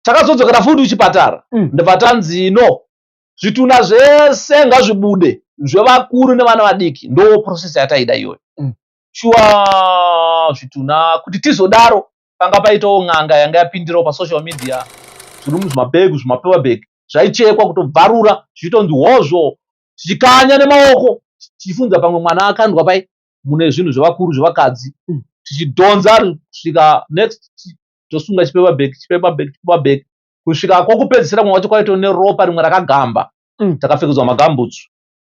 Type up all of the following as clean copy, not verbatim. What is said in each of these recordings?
Takazodzokera futi kuchipatara. Ndobva tanzi no, zvitunha zvese ngazvibude, zvevakuru nevana vadiki. Ndo process yataida iyoyo. Shuwa zvitunha kuti tizodaro, panga paitawo n'anga yanga yapindirawo pasocial media. Zviri muzvimabhegi, zvimapaper bag, zvaichekwa kutobvarura, zvichitonzi hozvo, tichikanya nemaoko, tichifunza pamwe mwana akandwa pai mune zvinhu zvevakuru, zvevakadzi. Tichidhonza kusvika next, tosunga chipaper bag, chipaper bag, chipaper bag, kusvika kwokupedzisira. Mumwe wacho kwaito neropa rimwe rakagamba. Takapfekedzwa magambutsu,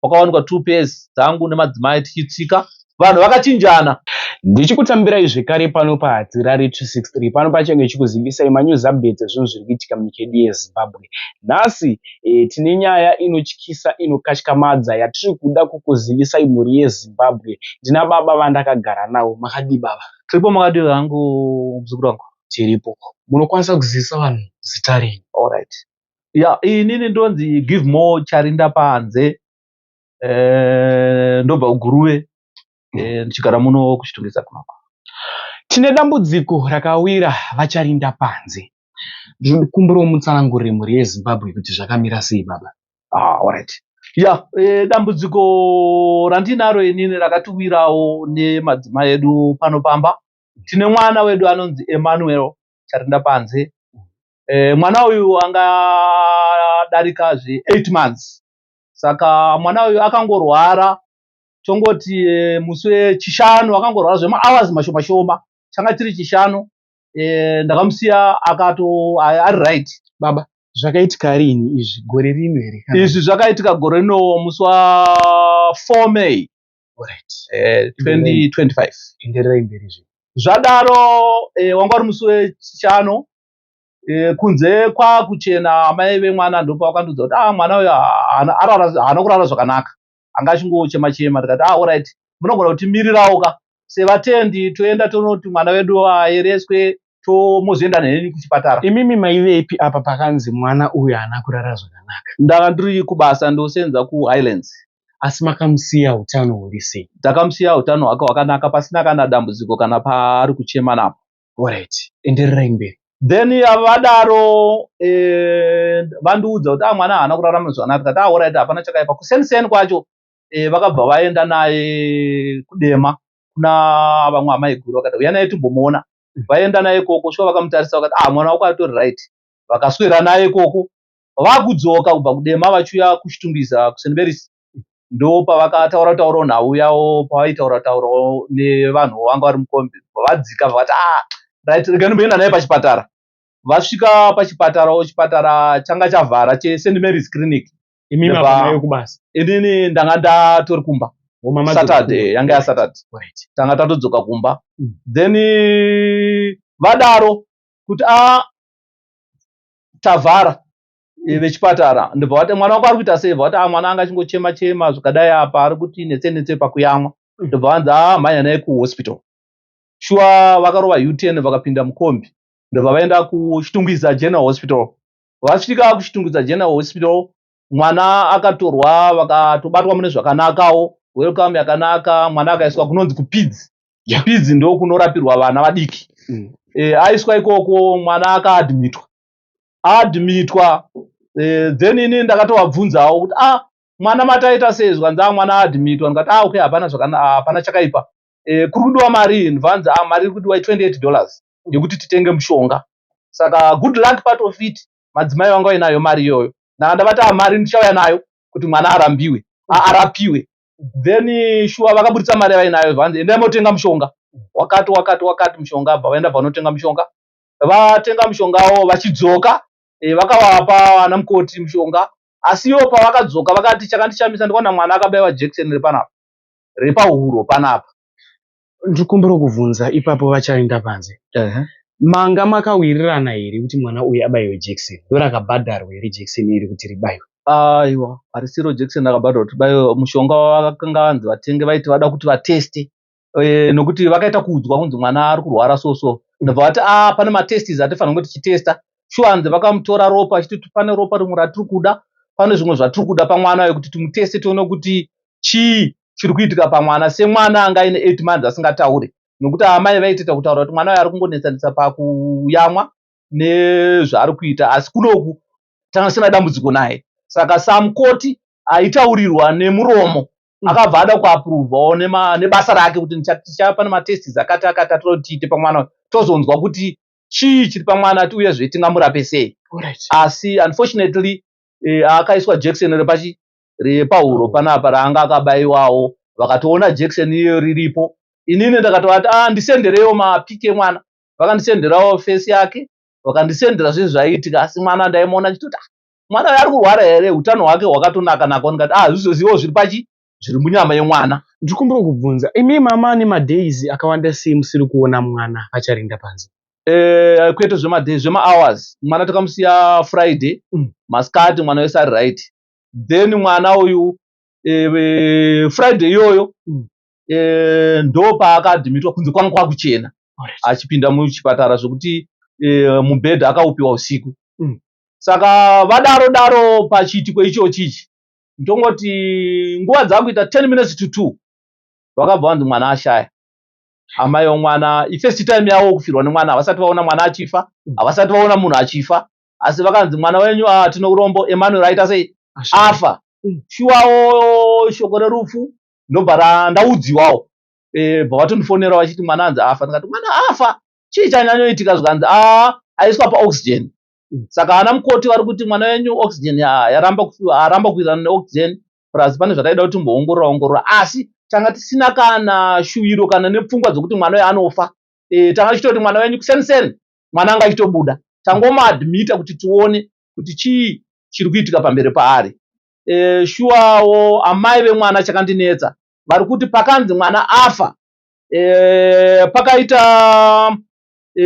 kwakawanikwa two pairs dzangu nemadzimai, tichitsika vanhu vakachinjana. Ndichikutambirai zvekare pano paHatirari 263, pano pachange chikuzivisai manews updates ezvinhu zviri kuitika munyika yedu yeZimbabwe. Nhasi tine nyaya inotyisa, inokatyamadza yatiri kuda kukuzivisai, mhuri yeZimbabwe. Ndina baba vandakagara navo. Makadii, baba? Tiripo, makadii hangu, muzukuru wangu? Tiripo. Munokwanisa kuzivisa vanhu zita renyu? Alright, ya, inini ndonzi Give More Charinda Panze. Ndobva kuGuruve, ndichigara muno kuChitungwiza kunoko. Tine dambudziko rakawira vaCharinda Panze. Ndinokumbirawo mutsanangurire mhuri yeZimbabwe kuti zvakamira sei, baba. Ah, alright, ya, dambudziko randinaro inini rakatiwirawo nemadzimai edu pano pamba. Tine mwana wedu anonzi Emmanuel Charinda Panze. Mwana uyu anga darika zve 8 months. Saka mwana uyu akangorwara, tongoti musi weChishanu akangorwara zvemahours mashoma shoma. Changa chiri Chishanu. Ndakamusiya akato ari right. Baba, zvakaitika rini izvi? Gore rino here kana? Izvi zvakaitika gore rino, musi wa4 May 2025. Endererai mberi zve. Zvadaro, wanga uri musi weChishanu, kunze kwakuchena. Amai vemwana ndopavakandiudza kuti, ah, mwana uyu haana kurara zvakanaka, anga achingochema chema. Ndikati, ah, alright, munogona kutimirirawo ka sevatendi, toenda tonoti mwana wedu aereswe, tomozoenda nenyu kuchipatara. Imimi maivepi apa pakanzi mwana uyu haana kurara zvakanaka? Ndanga ndiri kubasa, ndosenza kuHighlands. Asi makamusiya utano huri sei? Takamusiya utano hwake hwakanaka, pasina kana dambudziko, kana paari kuchema napo. Alright, endererai mberi. Then vadaro, vandiudza kuti, ah, mwana haana kurarama zvakanaka. Tikati, ah, alright, hapana chakaipa. Kuseniseni kwacho, vakabva vaenda naye kuDema kuna vamwe amai guru. Vakati, uya naye timbomuona. Vaenda naye ikoko, shuwa vakamutarisa, vakati, ah, mwana wako atori right. Vakaswera naye ikoko. Vakudzoka kubva kuDema vachiuya kuChitungwiza, kuSt Mary's, ndo pavakataura taurawo nhau yavo. Pavaitaura taurawo nevanhu vanga vari mukombi, vadzika, vakati, ah, right, regai ndimboenda naye pachipatara. Vasvika pachipatarawo, chipatara changa chavhara, cheSt Mary's Clinic. Imimi apa maive kubasa? Inini ndanga ndatori kumba. Mama madzoka Saturday kumba. yanga yaSaturday. Tanga tatodzoka kumba. Then vadaro kuti, a, tavhara, vechipatara ndobva vati, mwana wako ari kuita sei? Vati, a, mwana anga achingochema chema zvakadai, apa ari kuti netse netse pakuyamwa. Ndobva vanzi, a, mhanya naye kuhospital. Shuwa vakarova U10, vakapinda mukombi, ndobva vaenda kuChitungwiza General Hospital. Vasvika kuChitungwiza General Hospital, mwana akatorwa, vakatobatwa mune zvakanakawo, welcome yakanaka. Mwana akaiswa kunonzi kupaeds. Paeds ndo kunorapirwa vana vadiki. Aiswa ikoko, mwana akaadmitwa, aadmitwa. Then ini ndakatovabvunzawo kuti, ah, mwana mataita sei? Zvikanzi, ah, mwana aadmitwa. Ndikati, ah, okay, hapana hapana chakaipa. Kuri kudiwa mari. Ndibvanzi, ah, mari iri kudiwa $28 yekuti titenge mushonga. Saka good luck part of it, madzimai vanga vainayo mari iyoyo. Ndanga ndavati, ah, mari ndichauya nayo kuti mwana arambiwe, arapiwe. Then shuwa vakaburitsa mari yavainayo, vanzi, endai motenga mushonga wakati wakati wakati. Mushonga bva vaenda, vanotenga mushonga. Vatenga mushongawo, vachidzoka, vakavapa vana mukoti mushonga. Asi ivo pavakadzoka vakati, chakandishamisa, ndikaona mwana akabaiwa jekiseni repanapa, repahuro panapa. Ndikumbira kubvunza ipapo, vaCharinda Panze. Manga makawirirana here kuti mwana uyu abayiwe jekiseni? Ndo rakabhadharwa here jekiseni iri kuti ribayiwe? Aiwa, harisiro jekiseni rakabhadharwa kuti baiwe. Mushonga wakanga vanzi vatenge, vaiti vada kuti vateste, nokuti vakaita kuudzwa kunzi mwana ari kurwara. So so ndobva vati, a, pane matests atifanira kunge tichitesta. Shuwa hanzi vakamutora ropa, achiti pane ropa rimwe ratiri kuda, pane zvimwe zvatiri kuda pamwana uyu kuti timuteste, tione kuti chii chiri kuitika pamwana, semwana anga aine 8 months asingatauri. Nokuti amai vaitoita kutaura kuti mwana uyu ari kungonetsanetsa pakuyamwa. Nezvaari kuita, asi kunoku tanga tisina dambudziko naye. Saka samukoti aitaurirwa nemuromo akabva ada kuapuruvhawo nebasa rake kuti tichapa nematests akati akati atoda kuti tiite pamwana uyu, tozonzwa kuti chii chiri pamwana, uyezve tingamurape sei. Asi unfortunately akaiswa jekiseni repachi repahuro panapa raanga akabayiwawo. Vakatoona jekiseni iyo riripo. Inini ndakatovati, "Ah, ndisenderewo mapics emwana." Vakandisenderawo face yake, vakandisendera zvezvo zvaiitika. Asi mwana ndaimuona achitoti, "Ah, mwana uyu ari kurwara here? Utano hwake hwakatonaka naka." Ndikati, "Ah, zvizozivo zviri pachi zviri munyama yemwana." Ndikumbira kubvunza, imi mama nemadays akawanda sei musiri kuona mwana acharinda panze? Kwete zvemadays, zvemahours. Mwana takamusiya Friday masikati, mwana wese ari right. Then mwana uyu Friday iyoyo ndo paakaadhimitwa, kunze kwanga kwakuchena achipinda muchipatara, zvekuti mubhedha akaupiwa usiku. Saka vadaro daro pachiitiko ichochi ichi, ndongoti nguva dzakuita 10 minutes to 2, vakabva vanzi mwana ashaya. Amai vomwana, ifirst time yavo kufirwa nemwana, havasati vaona mwana achifa, havasati vaona munhu achifa. Asi vakanzi, "Mwana wenyu, ah, tino urombo, Emmanuel aita sei? Afa." Shuwawo shoko rerufu ndobva ndaudziwawo. Bva vatondifonera vachiti mwana anzi afa. Ndikati, "Mwana afa? Chii chanyanyoitika?" Zvikanzi, "A, aiswa paoxygen." Saka ana mukoti vari kuti mwana wenyu oxygen yaramba, aramba kuwirirana neoxygen, plus pane zvataida kuti timboongorora ongorora. Asi tanga tisina kana shuviro kana nepfungwa dzokuti mwana uyu anofa. Tanga tichitoti mwana wenyu kuseni mwana anga achitobuda, tangomuadhimita kuti tione kuti chii chiri kuitika pamberi paari. Shuwawo amai vemwana, chakandinetsa, vari kuti pakanzi mwana afa, pakaita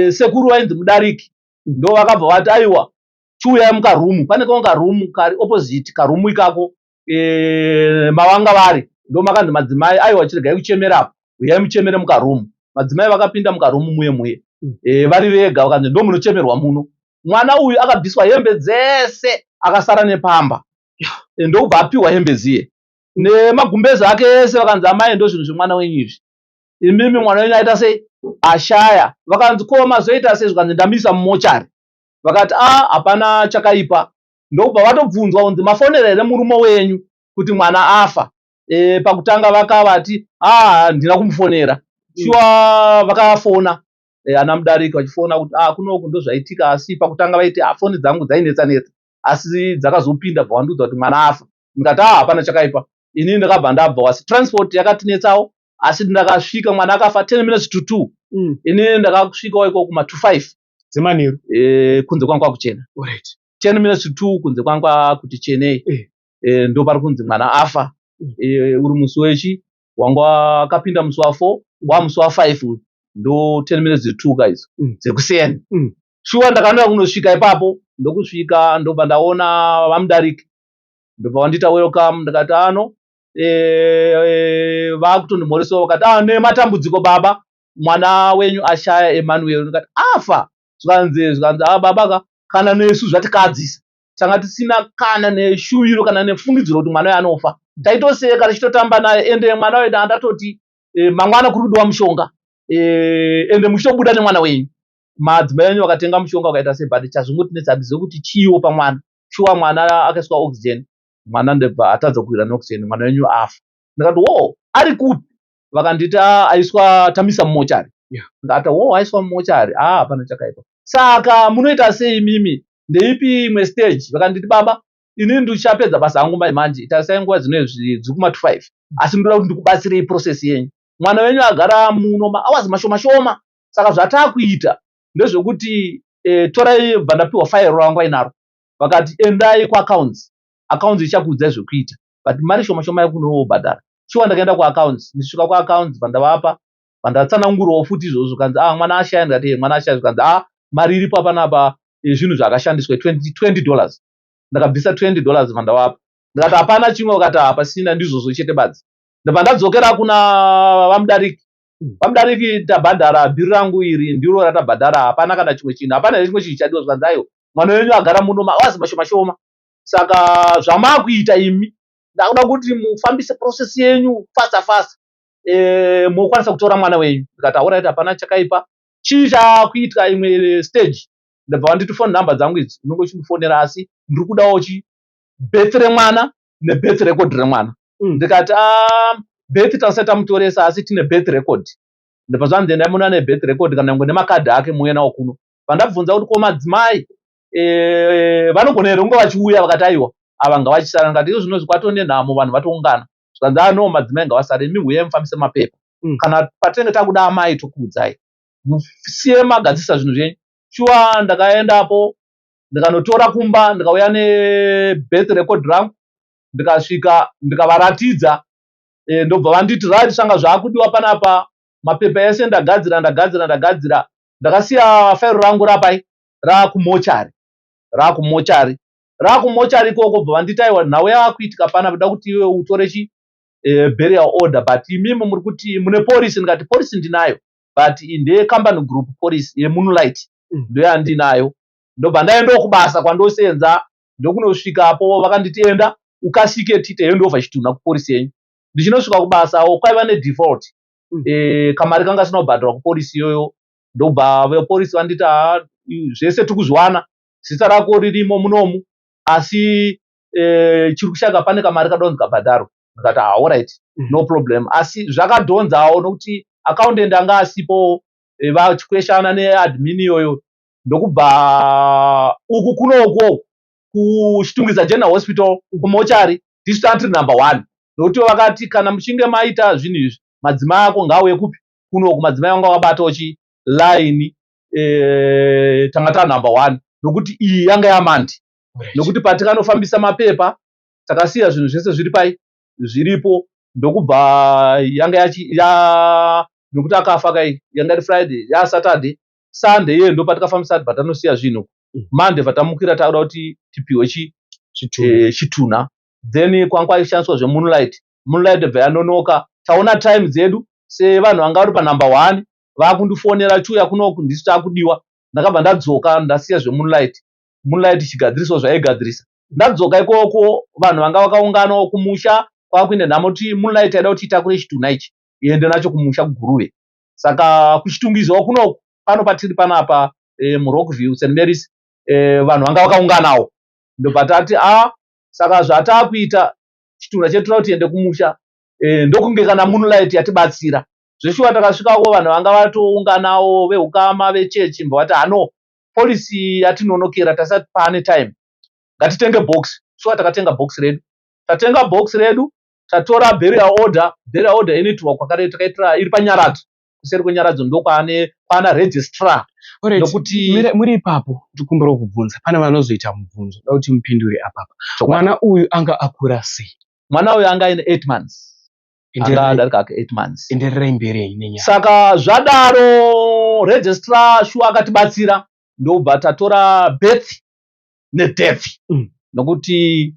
sekuru vainzi Mudariki, ndo vakabva vati, "Aiwa, chiuyai mukarumu." Pane kamwe karumu kari opposite karumu ikako mavanga vari, ndo makanzi madzimai, "Aiwa, chiregai kuchemerapo, uyai muchemere mukarumu." Madzimai vakapinda mukarumu muye muye vari vega, vakanzi, "Ndo munochemerwa muno." Mwana uyu akabviswa hembe dzese, akasara nepamba. Ndokubva apiwa hembe dziye nemagumbezi ake ese. Vakanzi, "Amai, ndo zvinhu zvemwana wenyu izvi. Imimi mwana wenyu aita sei? Ashaya." Vakanzi, "Ko mazoita sei?" Zvikanzi, "Ndamisa mumochari." Vakati, "A, hapana chakaipa." Ndokubva vatobvunzwa kunzi, "Mafonera here murume wenyu kuti mwana afa?" Pakutanga vakavati, "A, handina kumufonera." Shuwa vakafona ana Mudariki vachifona kuti, "A, kunoku ndo zvaitika." Asi pakutanga vaiti, "A, foni dzangu dzainetsa netsa, asi dzakazopinda, bva vandiudza kuti mwana afa." Ndikati, "A, hapana chakaipa." Inini ndakabva ndabva wasi, transport yakatinetsawo, asi ndakasvika mwana akafa 10 minutes to 2. Inini ndakasvikawo ikoko kuma to 5 dzemanheru. Kunze kwangu kwakuchena. 10 minutes to 2, kunze kwangu kwakuti chenei. Ndo pari kunzi mwana afa. Uri musi wechi wanga akapinda musi wa4, wamusi wa5 uyu, ndo 10 minutes to 2 guys dzekuseni. Shuwa ndakanoda kunosvika ipapo, ndokusvika, ndobva ndaona vaMudariki, ndobva vandiita welcome. Ndikati, "Ano vakutondimhoresawo." Vakati, "Ah, nematambudziko baba, mwana wenyu ashaya, Emmanuel." Ndikati, "Afa?" Zvikanzi, "Ah, baba ka, kana nesu zvatikadzisa, tanga tisina kana neshuviro kana nefungidziro kuti mwana uyu anofa. Taitoseka tichitotamba naye, ende mwana wedu andatoti mangwana kuri kudiwa mushonga, ende muchitobuda nemwana wenyu. Madzimai enyu vakatenga mushonga, vakaita sei, but chazvingotinetsa handizivi kuti chiiwo pamwana. Shuwa mwana akaiswa oxygen, mwana ndobva atadza kuwira neoxygen, mwana wenyu afa." Ndikati, "Wo, ari kupi?" Vakanditi, "Ah, aiswa, tamisa mumochari." Ndikati, "Wo, aiswa mumochari. Ah, hapana chakaipa. Saka munoita sei imimi? Ndeipi imwe stage?" Vakanditi, "Baba, inini ndichapedza basa hangu mai manje. Tarisai nguva dzino dziri kuma to 5, asi ndoda kuti ndikubatsirei process yenyu. Mwana wenyu agara muno mahours mashoma shoma. Saka zvataakuita ndezvekuti torai." Bva ndapiwa fairo rangu ainaro. Vakati, "Endai kuaccounts, accounts ichakuudzai zvekuita, but mari shoma shoma yekunobhadhara." Shuwa ndakaenda kuaccounts. Ndichisvika kuaccounts, pandavapa, pandatsanangurawo futi izvozvo, zvikanzi, "Ah, mwana ashaya." Ndikati, "Eh, mwana ashaya." Zvikanzi, "Ah, mari iripo apanapa, zvinhu zvakashandiswa $20." Ndakabvisa $20, vandavapa. Ndikati, "Hapana chimwe?" Vakati, "Hapasina, ndizvozvo chete badzi." Ndabva ndadzokera kuna vaMudariki. "VaMudariki, tabhadhara bhiri rangu iri, ndiro ratabhadhara. Hapana kana chimwe chinhu, hapana here chimwe chinhu chadiwa?" Zvikanzi, "Aiwa, mwana wenyu agara muno mahours mashoma shoma. Saka zvamaakuita imi, ndakuda kuti mufambise process yenyu faster faster, mokwanisa kutora mwana wenyu." Ndikati, "Alright, hapana chakaipa. Chii chaakuitwa imwe stage?" Ndobva vanditi, "Phone number dzangu idzi, unenge uchindifonera, asi ndiri kudawo chi birth remwana nebirth record remwana." Ndikati, "Ah, birth tasati tamutoresa, asi tine birth record." Ndobva zvanzi, "Endai muno nebirth record kana ngwe nemakadhi ake, muuye nawo kuno." Vandabvunza kuti, "Ko madzimai vanogona here kunge vachiuya?" Vakati, "Aiwa, ava ngavachisara." Ndikati, "Izvo zvinozvi kwatoo nenhamo, vanhu vatoungana." Zvikanzi, "Ah, no, madzimai ngavasare, imi huyai mufambise mapepa. Kana patinenge takuda amai, tokuudzai, musiye magadzirisa zvinhu zvenyu." Shuwa ndakaendapo, ndikanotora kumba, ndikauya nebirth record rangu, ndikasvika ndikavaratidza. Ndobva vanditi, "Right, svanga zvaakudiwa panapa, mapepa ese ndagadzira, ndagadzira, ndagadzira." Ndakasiya fairo rangu rapai raakumochari, raakumochari, raakumochari ikoko. Bva vanditi, "Aiwa, nhau yaakuitika panapa, da kuti iwe utore chi burial order, but imimi muri kuti mune policy." Ndikati, "Policy ndinayo, but ndeye company group policy yeMoonlight, ndoyandinayo." Ndobva ndaendawo kubasa kwandosenza, ndokunosvikapo vakanditi, "Enda ukasike tiite handover chitunha kupolisi yenyu." Ndichinosvika kubasawo kwaiva nedefault, kamari kanga kasina kubhadharwa kupolisi iyoyo. Ndobva vepolisi vanditi, "Haa, zvese tiri kuzviwana, zita rako ririmo munomu, asi chiri kushaka pane kamari kada kunzi kabhadharwa." Ndikati, "Ah, alright, no problem." Asi zvakadhonzawo nokuti accountant anga asipo, vachikweshana neadmin iyoyo. Ndokubva uku kunoku kuChitungwiza General Hospital kumochari, tisu tanga tiri number one, nokuti vakati kana muchinge maita zvinhu izvi, madzimai ako ngaauye kupi? Kunoku. Madzimai vanga vabatawo chi line. Tanga taa number one, nokuti iyi yanga yaMonday, nokuti patikanofambisa mapepa takasiya zvinhu zvese zviri pai zviripo. Ndokubva yanga yachi ya nokuti akafa kai, yanga iri Friday, yaSaturday, Sunday iyoyo ndo patikafambisa, tibva tanosiya zvinhu. Monday bvatamukira takuda kuti tipiwe chi chitunha. Then kwanga kwaishandiswa zveMoonlight. Moonlight bva yanonoka. Taona time dzedu sevanhu vanga vari panumber one, vakundifonera, "Chiuya kunoku, ndisu taakudiwa." Ndakabva ndadzoka, ndasiya zveMoonlight, Moonlight ichigadziriswa zvaigadzirisa. Ndadzoka ikoko, vanhu vanga vakaunganawo kumusha, kwakuine nhamo kuti Moonlight yaida kuti itakure chitunha ichi iende nacho kumusha kuGuruve. Saka kuChitungwizawo kunoku, pano patiri panapa, muRockview St Marys, vanhu vanga vakaunganawo. Ndobva tati, "A, saka zvataakuita, chitunha chedu toda kuti tiende kumusha, ndokunge kana Moonlight yatibatsira." Zveshuwa takasvikako, vanhu vanga vatounganawo, veukama, vechechi. Mbva vati, "Hano, policy yatinonokera, tasati paane time, ngatitenge box." Shuwa takatenga box redu. Tatenga box redu, tatora burial order. Burial order inoitirwa kwakare, takaitira iri paNyaradzo, kuseri kweNyaradzo ndokwaane kwaana registrar. Nokuti Muri ipapo, ndikumbira kubvunza, pane vanozoita mubvunzo, da kuti mupindure apapa. Mwana uyu anga akura sei? Mwana uyu anga aine 8 months, anga adarika ake 8 months. Endererai mberi nenyaya. Saka zvadaro, registrar shuwa akatibatsira, ndobva tatora birth nedeath, nokuti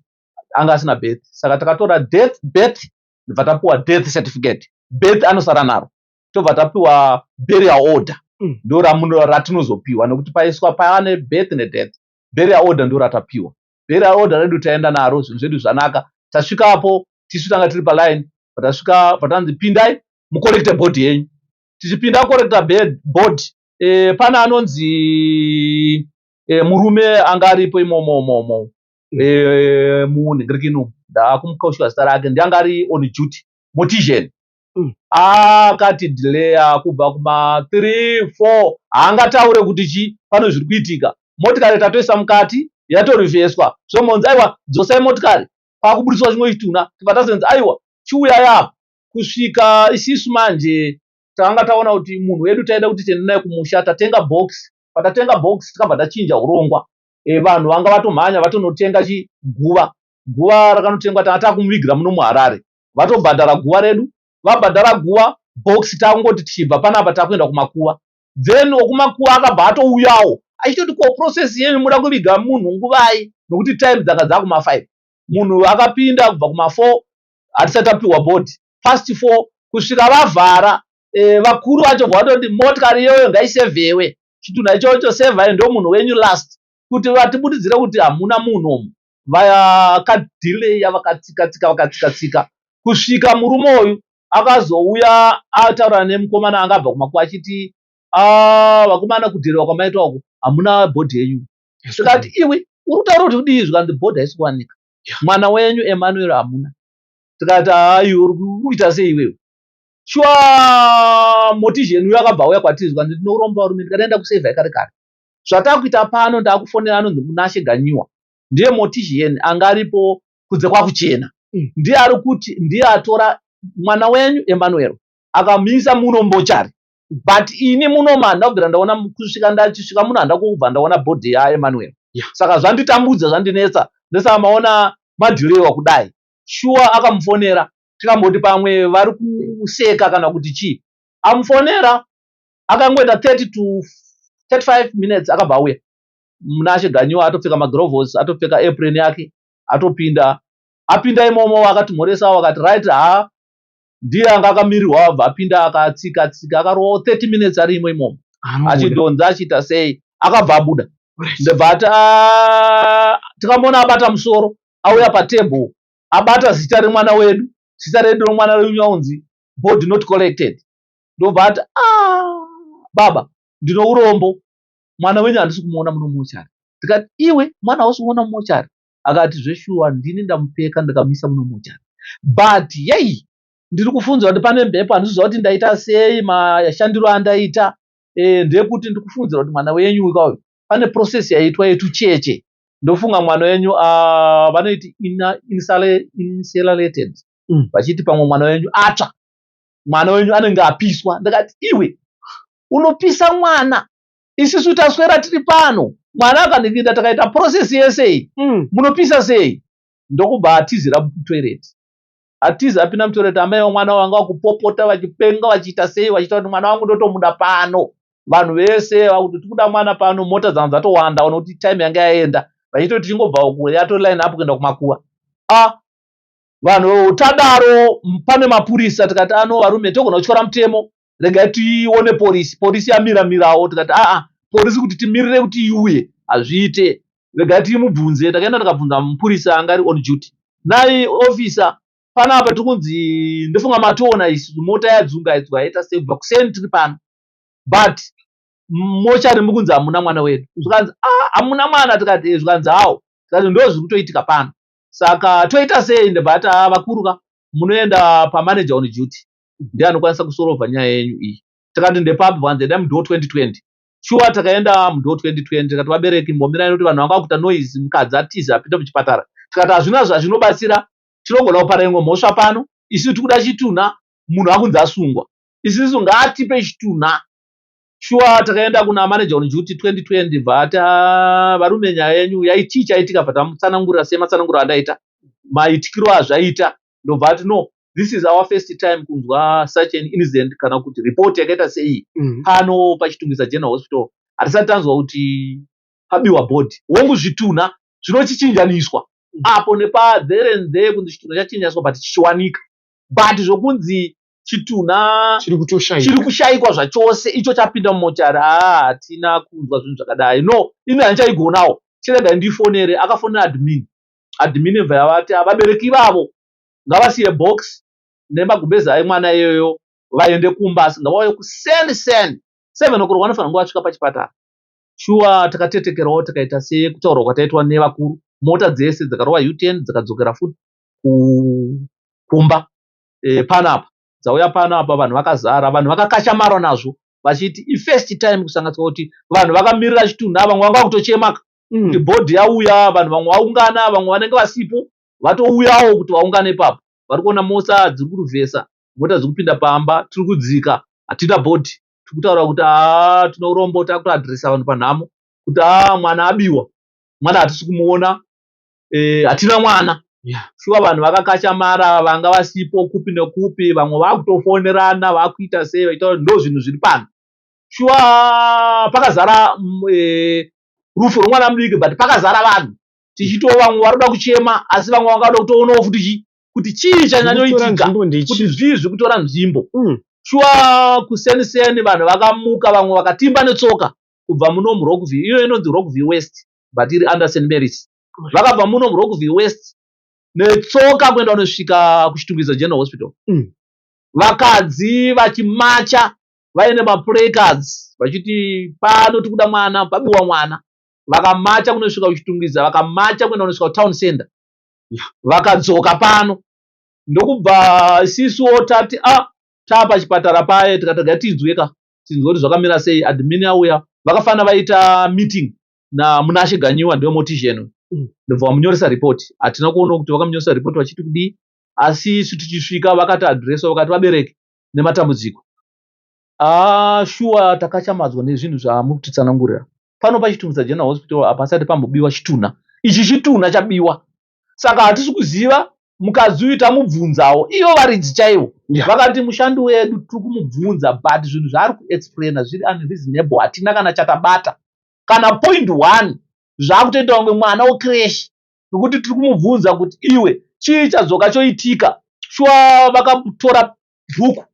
anga asina birth. Saka takatora death, birth, ndobva tapiwa death certificate. Birth anosara naro. Tobva tapiwa burial order, ndo ratinozopiwa, nokuti paiswa paane birth nedeath. Burial order ndo ratapiwa. Burial order redu taenda naro, zvinhu zvedu zvanaka. Tasvikapo, tisu tanga tiri paline. Patasvika patanzi, "Pindai mucollecte body yenyu." Tichipinda kucollecta body, pane anonzi murume anga aripo imomomomo, munhingirikini, ndaakumukoshiwa zita rake, ndianga ari on duty, mortician. Akati delaya kubva kuma 3 4, haangataure kuti chi pane zviri kuitika. Motikari tatoisa mukati, yatorivheswa, zvomonzi, "Aiwa, dzosai motikari, kwakubudiswa chimwe chitunha." Tibva tazonzi, "Aiwa, chiuyai apa." Kusvika isisu manje tanga taona kuti munhu wedu taida kuti tiende naye kumusha, tatenga box. Patatenga box, tikabva tachinja urongwa. Vanhu vanga vatomhanya vatonotenga chiguva. Guva rakanotengwa, tanga takumuvigira muno muHarare, vatobhadhara guva redu. Vabhadhara guva, box takungoti tichibva panapa takuenda kumakuva. Then wekumakuva akabva atouyawo achitoti, "Ko process yenyu, muda kuviga munhu nguvai?" Nokuti time dzanga dzakuma5. Munhu akapinda kubva kuma4, hatisati tapiwa body, past 4, kusvika vavhara. Vakuru vacho bva vatoti, "Motikari iyoyo ngaisevhewe chitunha ichocho, sevhai, ndo munhu wenyu last," kuti vatibudidzire kuti hamuna munhu umu. Vakadhileya, vakatsika tsika, vakatsika tsika, kusvika murume uyu akazouya ataura nemukomana anga abva kumakuva achiti, "Vakomana, kudhilewa kwamaita uku." Hamuna body yenyu. Tikati, "Iwe uri kutaura kuti kudii?" Zvikanzi, "Body haisi kuwanika, mwana wenyu Emmanuel hamuna." Tikati, "Haa, iwe uri kuita sei iwewe?" Shuwa mortician uyo akabva auya kwatiri. Zvikanzi, "Ndinoromba, varume." Ndikati, "Enda kusevha kare kare. Zvatakuita pano, ndakufonera anonzi Munashe Ganyiwa, ndiye mortician anga aripo kunze kwakuchena. Ndiye ari kuti ndiye atora mwana wenyu Emmanuel, akamuisa muno mortuary, but ini muno handina kubvira ndaona. Kusvika ndachisvika muno, handina kubva ndaona body yaEmmanuel. Saka zvanditambudza, zvandinetsa, ndosaka maona madhilewa kudai." Shuwa akamufonera. Tikamboti pamwe vari kuseka kana kuti chii. Amufonera, akangoita 30 to 35 minutes, akabva auya Munashe Ganyiwa, atopfeka magirovhosi, atopfeka apron yake, atopinda. Apinda imomo, akatimhoresa, akati, "Right." Ha, ndiye anga akamirirwa. Abva apinda, akatsika tsika, akarowa 30 minutes ari imo imomo, achidhonza, achiita sei, akabva abuda. Ndobva ati, "Ah," tikamuona abata musoro, auya patable, abata zita remwana wedu, zita redu romwana wenyu aunzi "Body not collected." Ndobva ati, "Ah, baba, ndino urombo, mwana wenyu handisi kumuona muno mortuary." Tikati, "Iwe, mwana hausi kumuona mumortuary?" Akati, "Zveshuwa, ndini ndamupeka, ndikamuisa muno mortuary, but yei ndiri kufunzwa kuti pane mhepo. Handiziva kuti ndaita sei, mashandiro andaita ndeyekuti ndiri kufunzira kuti mwana wenyu uyu pane process yaitwa yetucheche. Ndofunga mwana wenyu vanoiti incinerated, vachiti pamwe mwana wenyu atsva, mwana wenyu anenge apiswa." Ndakati, "Iwe unopisa mwana, isusu taswera tiri pano, mwana akandipinda, takaita process yese iyi, munopisa sei?" Ndokubva atizira mutoilet. Atiza, apinda mutoilet, amai vamwana vanga vakupopota, vachipenga, vachiita sei, vachiita kuti, "Mwana wangu ndotomuda pano." Vanhu vese vakuti, "Tikuda mwana pano." Mota dzanga dzatowanda nokuti time yanga yaenda, vachitoti tichingobva uku, yato line up kuenda kumakuva. A, vanhu tadaro, pane mapurisa. Tikati, "Ano varume, togona kutyora mutemo, regai tione porisi." Porisi yamira mirawo. Tikati, "Aa, porisi kuti timirire kuti iuye hazviite, regai timubvunze." Takaenda, tikabvunza mupurisa anga ari on duty. "Nai officer, panapa tiri kunzi, ndofunga matoona isu mota yadzungaidzwa, yaita sei, kubva kuseni tiri pano, but mortuary mukunzi hamuna mwana wedu." Zvikanzi, "A, hamuna mwana?" Tikati, zvikanzi, "Hawo." Tikati, "Ndo zviri kutoitika pano, saka toita sei?" Ndobva ati, "A, vakuru ka, munoenda pamanager on duty, ndiye anokwanisa kusolva nyaya yenyu iyi." Tikati, "Ndepapi?" Vanzi, "Endai mudoor 2020." Shuwa takaenda mudoor 2020. Tikati, "Vabereki, mbomirai, nokuti vanhu vanga vakuita noise, mukadzi atiza apinda muchipatara." Tikati, "Hazvina zvazvinobatsira, tinogona kupara imwe mhosva pano. Isu tikuda chitunha, munhu akunzi asungwa, isusu ngaatipe chitunha." Shuwa takaenda kuna manager on duty 2020. Bva ati, "Varume, nyaya yenyu yaitii chaitika?" Bva tamutsanangurira sematsananguriro andaita maitikiro azvaita. Ndobva ati, "No, this is our first time kunzwa such an incident, kana kuti report yakaita sei pano paChitungwiza General Hospital. Hatisati tanzwa kuti pabiwa body. Hongu, zvitunha zvinochichinjaniswa apo nepa there and there, kunzi chitunha chachinjaniswa, but chichiwanika. But zvokunzi chitunha chiri kutoshayika, chiri kushayikwa zvachose, icho chapinda mumortuary, haa, hatina kunzwa zvinhu zvakadai. No, ini handichaigonawo, chiregai ndifonere." Akafonera admin. Admin bva yavati, "Vabereki ivavo ngavasiye box nemagumbezi emwana iyoyo, vaende kumba, asi ngavauye kuseni seni 7 o'clock, vanofanira kunge vasvika pachipatara." Shuwa takatetekerawo, takaita sekutaurwa kwataitwa nevakuru. Mota dzese dzakarova U10, dzakadzokera futi kumba. Panapa dzauya panapa, vanhu vakazara, vanhu vakakachamara nazvo, vachiti ifirst time kusanganiswa kuti vanhu vakamirira chitunha. Vamwe vanga vakutochema kuti body yauya. Vanhu vamwe vaungana, vamwe vanenge vasipo vatouyawo kuti vaungane ipapo. Vari kuona mota dziri kuruvhesa, mota dziri kupinda pamba, tiri kudzika, hatina body. Tiri kutaura kuti, "Haa, tine urombo." Takutoadhiresa vanhu panhamo kuti, "Haa, mwana abiwa, mwana hatisi kumuona, hatina mwana." Shuwa vanhu vakakachamara, vanga vasipo kupi nekupi, vamwe vakutofonerana, vakuita sei, vachitaura kuti ndo zvinhu zviri pano. Shuwa pakazara rufu rwemwana mudiki, but pakazara vanhu, tichitoo vamwe vari kuda kuchema, asi vamwe vangada kutoonawo futi kuti chii chanyanyoitika, kuti zvii zviri kutora nzvimbo. Shuwa kuseni vanhu vakamuka, vamwe vakatimba netsoka kubva muno muRockview. Iyo inonzi Rockview West, but iri under St Mary's. Vakabva muno muRockview West netsoka kuenda kunosvika kuChitungwiza General Hospital, vakadzi vachimacha. Vaine maplacards vachiti pano tikuda mwana, pabiwa mwana. Vakamacha kunosvika kuChitungwiza, vakamacha kuenda kunosvika kutown center, vakadzoka pano. Ndokubva isisuwo tati a taapachipatara paye, tikati regai tinzwe ka, tinzwe kuti zvakamira sei. Admin auya, vakafanira vaita meeting naMunashe Ganyiwa, ndiwe mortician, ndobva vamunyoresa report. Hatina kuona kuti vakamunyoresa report vachiti kudii, asi isu tichisvika vakati adresa, vakati vabereki nematambudziko. Aa, shuwa takachamadzwa nezvinhu zvamuri kutitsanangurira pano paChitungwiza General Hospital. Hapasati pambobiwa chitunha ichi, chitunha chabiwa, saka hatisi kuziva mukadzi uyu. Tamubvunzawo ivo varidzi chaivo, vakati mushandi wedu tiri kumubvunza, but zvinhu zvaari kuexplaina zviri unreasonable. Hatina kana chatabata, kana point one. Zvaakutoita kunge mwana wecreche, nokuti tiri kumubvunza kuti iwe, chii chadzoka choitika? Shuwa vakatora bhuku,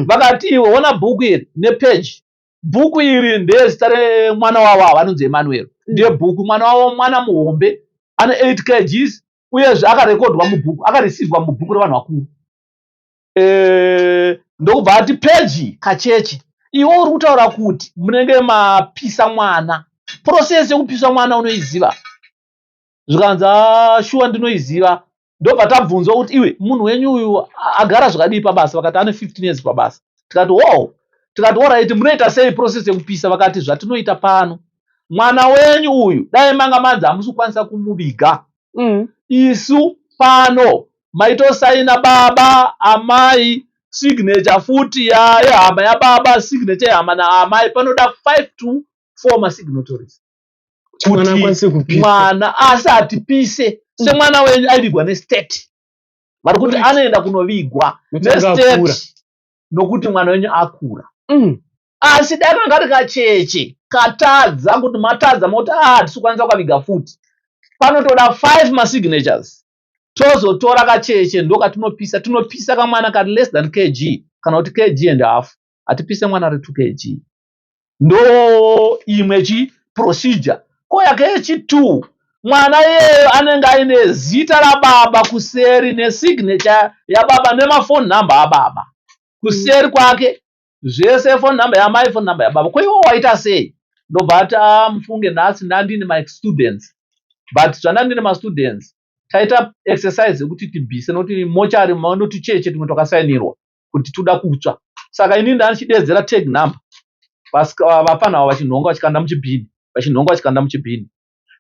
vakati iwe, ona bhuku iri nepeji. Bhuku iri ndezita remwana wavo ava anonzi Emmanuel. Ndiye bhuku mwana wavo, mwana muhombe ane 8 kgs, uyezve akarekodwa mubhuku, akarisivhwa mubhuku revanhu vakuru. Ndokubva ati peji kacheche. Iwe uri kutaura kuti munenge mapisa mwana. Process yekupisa mwana unoiziva? Zvikanzi "Ah, shuwa ndinoiziva." Ndobva tabvunzwa kuti iwe, munhu wenyu uyu agara zvakadii pabasa? Vakati ane 15 years pabasa. Tikati wow, tikati alright, munoita sei process yekupisa? Vakati zvatinoita pano, mwana wenyu uyu dai manga manzi hamusi kukwanisa kumuviga, isu pano maitosaina baba, amai, signature futi yehama yababa, signature yehama naamai. Panoda 5 to 4 masignatories mwana kuti akwanise kupisa. Mwana asi hatipise semwana wenyu aivigwa nestate. Vari kuti anoenda kunovigwa Nokuti anga akura. nestate nokuti mwana wenyu akura. Asi dai kanga kari kacheche katadza, kuti matadza moti a hatisi kukwanisa kukaviga futi, panotoda 5 masignatures, tozotora kacheche ndokatinopisa. Tinopisa kamwana kari less than kg kana kuti kg and half, hatipise mwana ari 2 kg. Ndo imwe chi procedure. Koya kechi2, mwana iyeyo anenge aine zita rababa kuseri nesignature yababa nemafone number ababa kuseri kwake zvese, phone number yamai, phone number yababa. Ko iwo waita sei? Ndobva ati a mufunge nhasi ndandine mastudents, but zvandandine mastudents taita exercise yekuti tibvise, nokuti mochari manoticheche tumwe twakasainirwa kuti toda kutsva. Saka inini ndandichidedzera tag number, vapfanha ava vachinhonga vachikanda muchibhini, vachinhonga vachikanda muchibhini.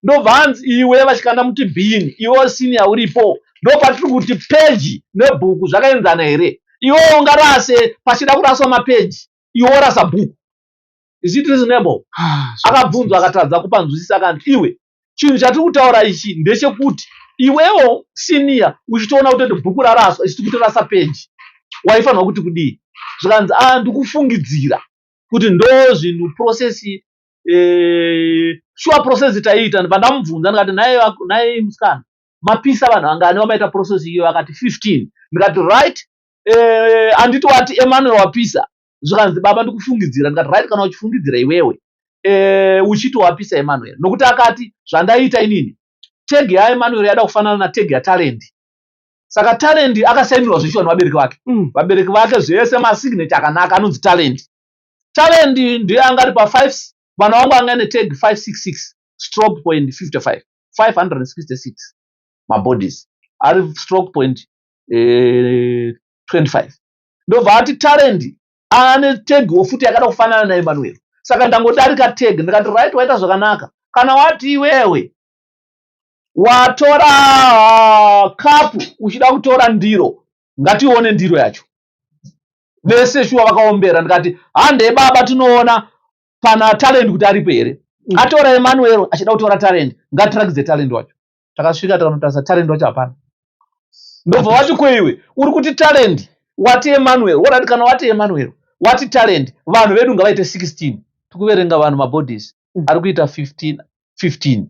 Ndobva hanzi iwe, vachikanda muchibhini, iwe senior uripo, ndopatiri kuti peji nebhuku zvakaenzana here? Iwe ungarase pachida kuraswa mapeji, iwe worasa bhuku, is it reasonable? Ah, Akabvunzwa akatadza kupanzwisisa. Akanzi iwe, chinhu chatiri kutaura ichi ndechekuti iwewo senior uchitoona kutoti bhuku raraswa, isu tikutorasa peji, waifanirwa kuti kudii? Zvikanzi a ndikufungidzira kuti ndo zvinhu process. Sure, process taiita. Pandamubvunza ndikati nhai musikana, mapisa vanhu vangani vamaita process iyo? Vakati 15. Ndikati right, handiti wati Emmanuel wapisa? Zvikanzi baba, ndikufungidzira. Ndikati right, kana uchifungidzira iwewe, uchiti wapisa Emmanuel, nokuti akati zvandaita inini, tag yaEmmanuel yada kufanana natag yaTalent, saka Talent akasainirwa zveshuwa nevabereki vake. Vabereki vake zvese, masignature akanaka, anonzi Talent. Talent ndiye anga ari pa5. Vana vangu anga ane tag 566 stroke point 55, 566 mabodies ari stroke point 25. Ndobva ati Talent ane tagwo futi yakada kufanana naEmmanuel, saka ndangodarika tag. Ndikati right, waita zvakanaka. Kana wati iwewe watora kapu uchida kutora ndiro, ngatione ndiro yacho. Vese shuwa vakaombera. Ndikati handei baba, tinoona pana Talent kuti aripo here. Atora Emmanuel achida kutora Talent, ngatirakidze Talent wacho. Takasvika takanotarisa Talent wacho, hapana. Ndobva vati kweiwe, uri kuti Talent, wati Emmanuel. Worati kana wati Emmanuel, wati Talent, vanhu vedu ngavaite 16. Tikuverenga vanhu, mabodies ari kuita 15 15.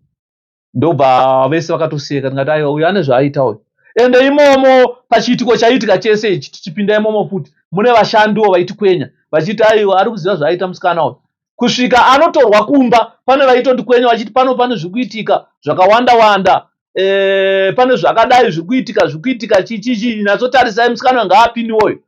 Ndobva vese vakatoseka. Ndikati aiwa, uyu ane zvaaita uyu. Ende imomo pachiitiko chaiitika chese ichi, tichipinda imomo futi mune vashandiwo vaitikwenya vachiti aiwa, ari kuziva zvaaita musikana uyu. Kusvika anotorwa kumba, pane vaitotikwenya vachiti pano pane zviri kuitika zvakawanda wanda, pane zvakadai zviri kuitika, zviri kuitika chichichi, nyatsotarisai musikana uyu ngaapindiwoyo.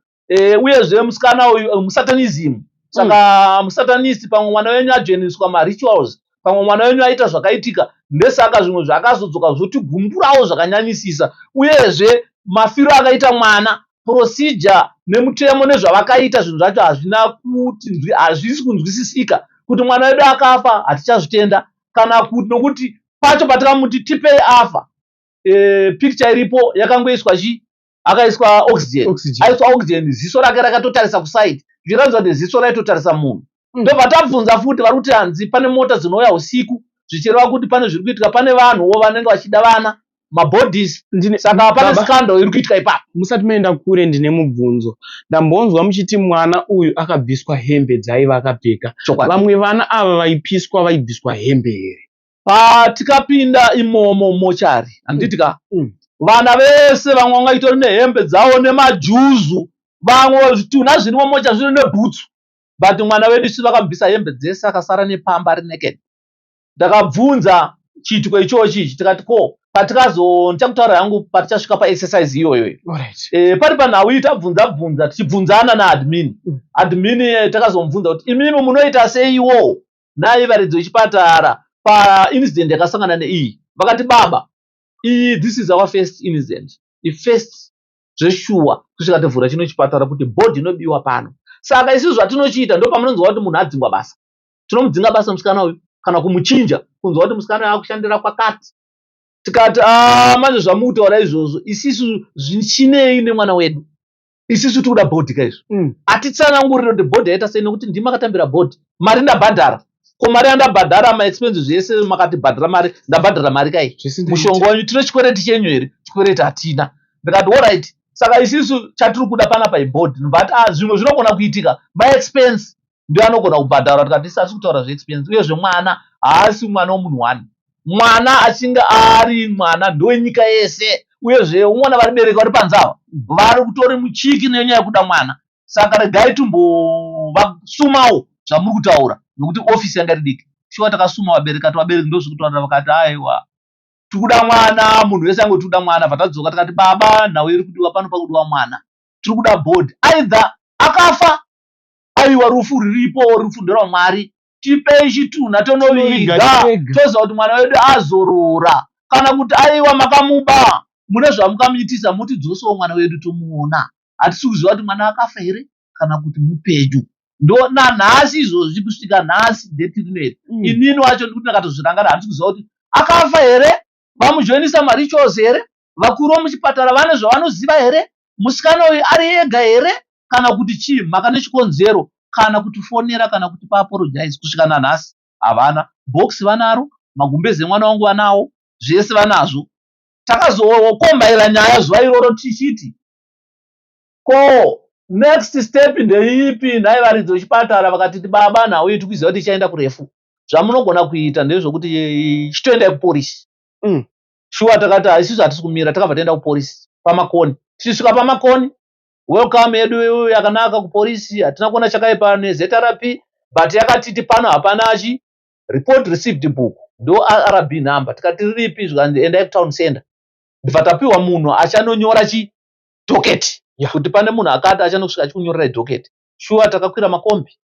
Uyezve musikana uyu musatanism. Saka musatanist, pamwe mwana wenyu ajoiniswa marituals, pamwe mwana wenyu aita zvakaitika. Ndesaka zvimwe zvakazodzoka zvotigumburawo zvakanyanyisisa. Uyezve mafiro akaita mwana, procedure nemutemo nezvavakaita zvinhu zvacho hazvina kuti, hazvisi kunzwisisika kuti mwana wedu akafa. Hatichazvitenda kana kuti, nokuti pacho patikamuti tipei afa, picture iripo yakangoiswa chi akaiswa oxygen. Oxygen. Aiswa oxygen, ziso rake rakatotarisa kuside, zvichiratidza kuti ziso raitotarisa munhu. Ndobva tabvunza futi, vari kuti hanzi pane mota dzinouya usiku, zvichireva kuti pane zviri kuitika, pane vanhuwo vanenge vachida vana mabodies. Saka pane Baba. scandal iri kuitika ipapo. Musati maenda kure, ndine mubvunzo. Ndambonzwa muchiti mwana uyu akabviswa hembe dzaaiva akapfeka. Chokwadi. Vamwe vana ava vaipiswa vaibviswa hembe here? Patikapinda imomo mochari, handiti ka? Vana vese, vamwe vanga itori nehembe dzavo nemajuzu, vamwe zvitunha zvirimo mocha zviri nebhutsu, but mwana wedu isu vakamubvisa hembe dzese, akasara nepamba ari naked. Ndakabvunza chiitiko ichochi ichi, tikati ko patikazo, ndichakutaura hangu patichasvika paexercise iyoyo. Pari panhau iyi tabvunza bvunza, tichibvunzana naadmin. Admin takazomubvunza kuti imimi munoita seiwo nai varidzi vechipatara paincident yakasangana neiyi? Vakati, "Baba, iyi, this is our first incident, ifirst zveshuwa kusvika tivhura chino chipatara kuti body inobiwa pano. Saka isusu zvatinochiita, ndo pamunonzwa kuti munhu adzingwa basa, tinomudzinga basa musikana uyu kana kumuchinja, kunzwa kuti musikana uyu akushandira kwakati." Tikati, "A, manje zvamukutaura izvozvo, isisu zvichinei nemwana wedu? Isisu tikuda body kaizvo." Hatitsanangurire kuti body yaita sei, nekuti ndimi makatambira body, mari ndabhadhara. Ko mari yandabhadhara, maexpenses zvese makatibhadhara, mari ndabhadhara, mari kai? Zvese ndaita. Mushonga wenyu, tine chikwereti chenyu here? Chikwereti hatina. Ndikati, "Alright, saka isisu chatiri kuda panapa ibody." But ah, zvimwe zvinogona kuitika, maexpense ndio anogona kubhadharwa. Tikati isi hatisi kutaura zveexpense. Uyezve mwana haasi mwana womunhu one, mwana achinge ari mwana ndowenyika yese. Uyezve umwana varibereki vari panze ava vari kutori muchiki nenyaya yekuda mwana. Saka regai timbovasumawo zvamuri kutaura, nokuti ofisi yanga iri diki. Shuwa takasuma vabereki, ati vabereki ndo zvekutaurira, vakati, "Aiwa, tikuda mwana." Munhu wese angoti tikuda mwana. Bva tikati, "Baba, nhau iri kudiwa pano, pakudiwa mwana, tiri kuda body. Either akafa, aiwa, rufu ruripo, rufu nderwaMwari, tipei chitunha tonoviga." Tinoviga tega. Toziva kuti mwana wedu azorora. Kana kuti aiwa, makamuba, mune zvamukamuitisa, mutidzosewo mwana wedu tomuona. Hatisi kuziva kuti mwana akafa here kana kuti mupenyu. Ndo nanhasi izvozvi, kusvika nhasi date rino iri, inini wacho ndikuti ndakatozvirangara, handisi kuziva kuti akafa here, vamujoinisa marituals here, vakuru vomuchipatara vane zvavanoziva here, musikana uyu ari ega here, kana kuti chii, mhaka nechikonzero, kana kutifonera kana kuti paapologize. Kusvika nanhasi havana. Box vanaro, magumbezi emwana wangu vanawo, zvese vanazvo. Takazokombaira nyaya zuva iroro tichiti, ko next step ndeipi nhai varidzi vechipatara? Vakati, "Baba, nhau iyi tikuziva kuti ichaenda kurefu. Zvamunogona kuita ndezvokuti chitoendai kuporisi." Shuwa takati isusu hatisi kumira. Takabva taenda kuporisi paMakoni. Tichisvika paMakoni, welcome yedu yakanaka kuporisi, hatina kuona chakaipa neZRP, but yakatiti pano hapana chi report received book, ndo RRB number. Tikati riripi? Zvikanzi endai kutown center. Ndibva tapiwa munhu achanonyora chi docket, kuti pane munhu akati achanosvika achikunyorerai docket. Shuwa takakwira makombi,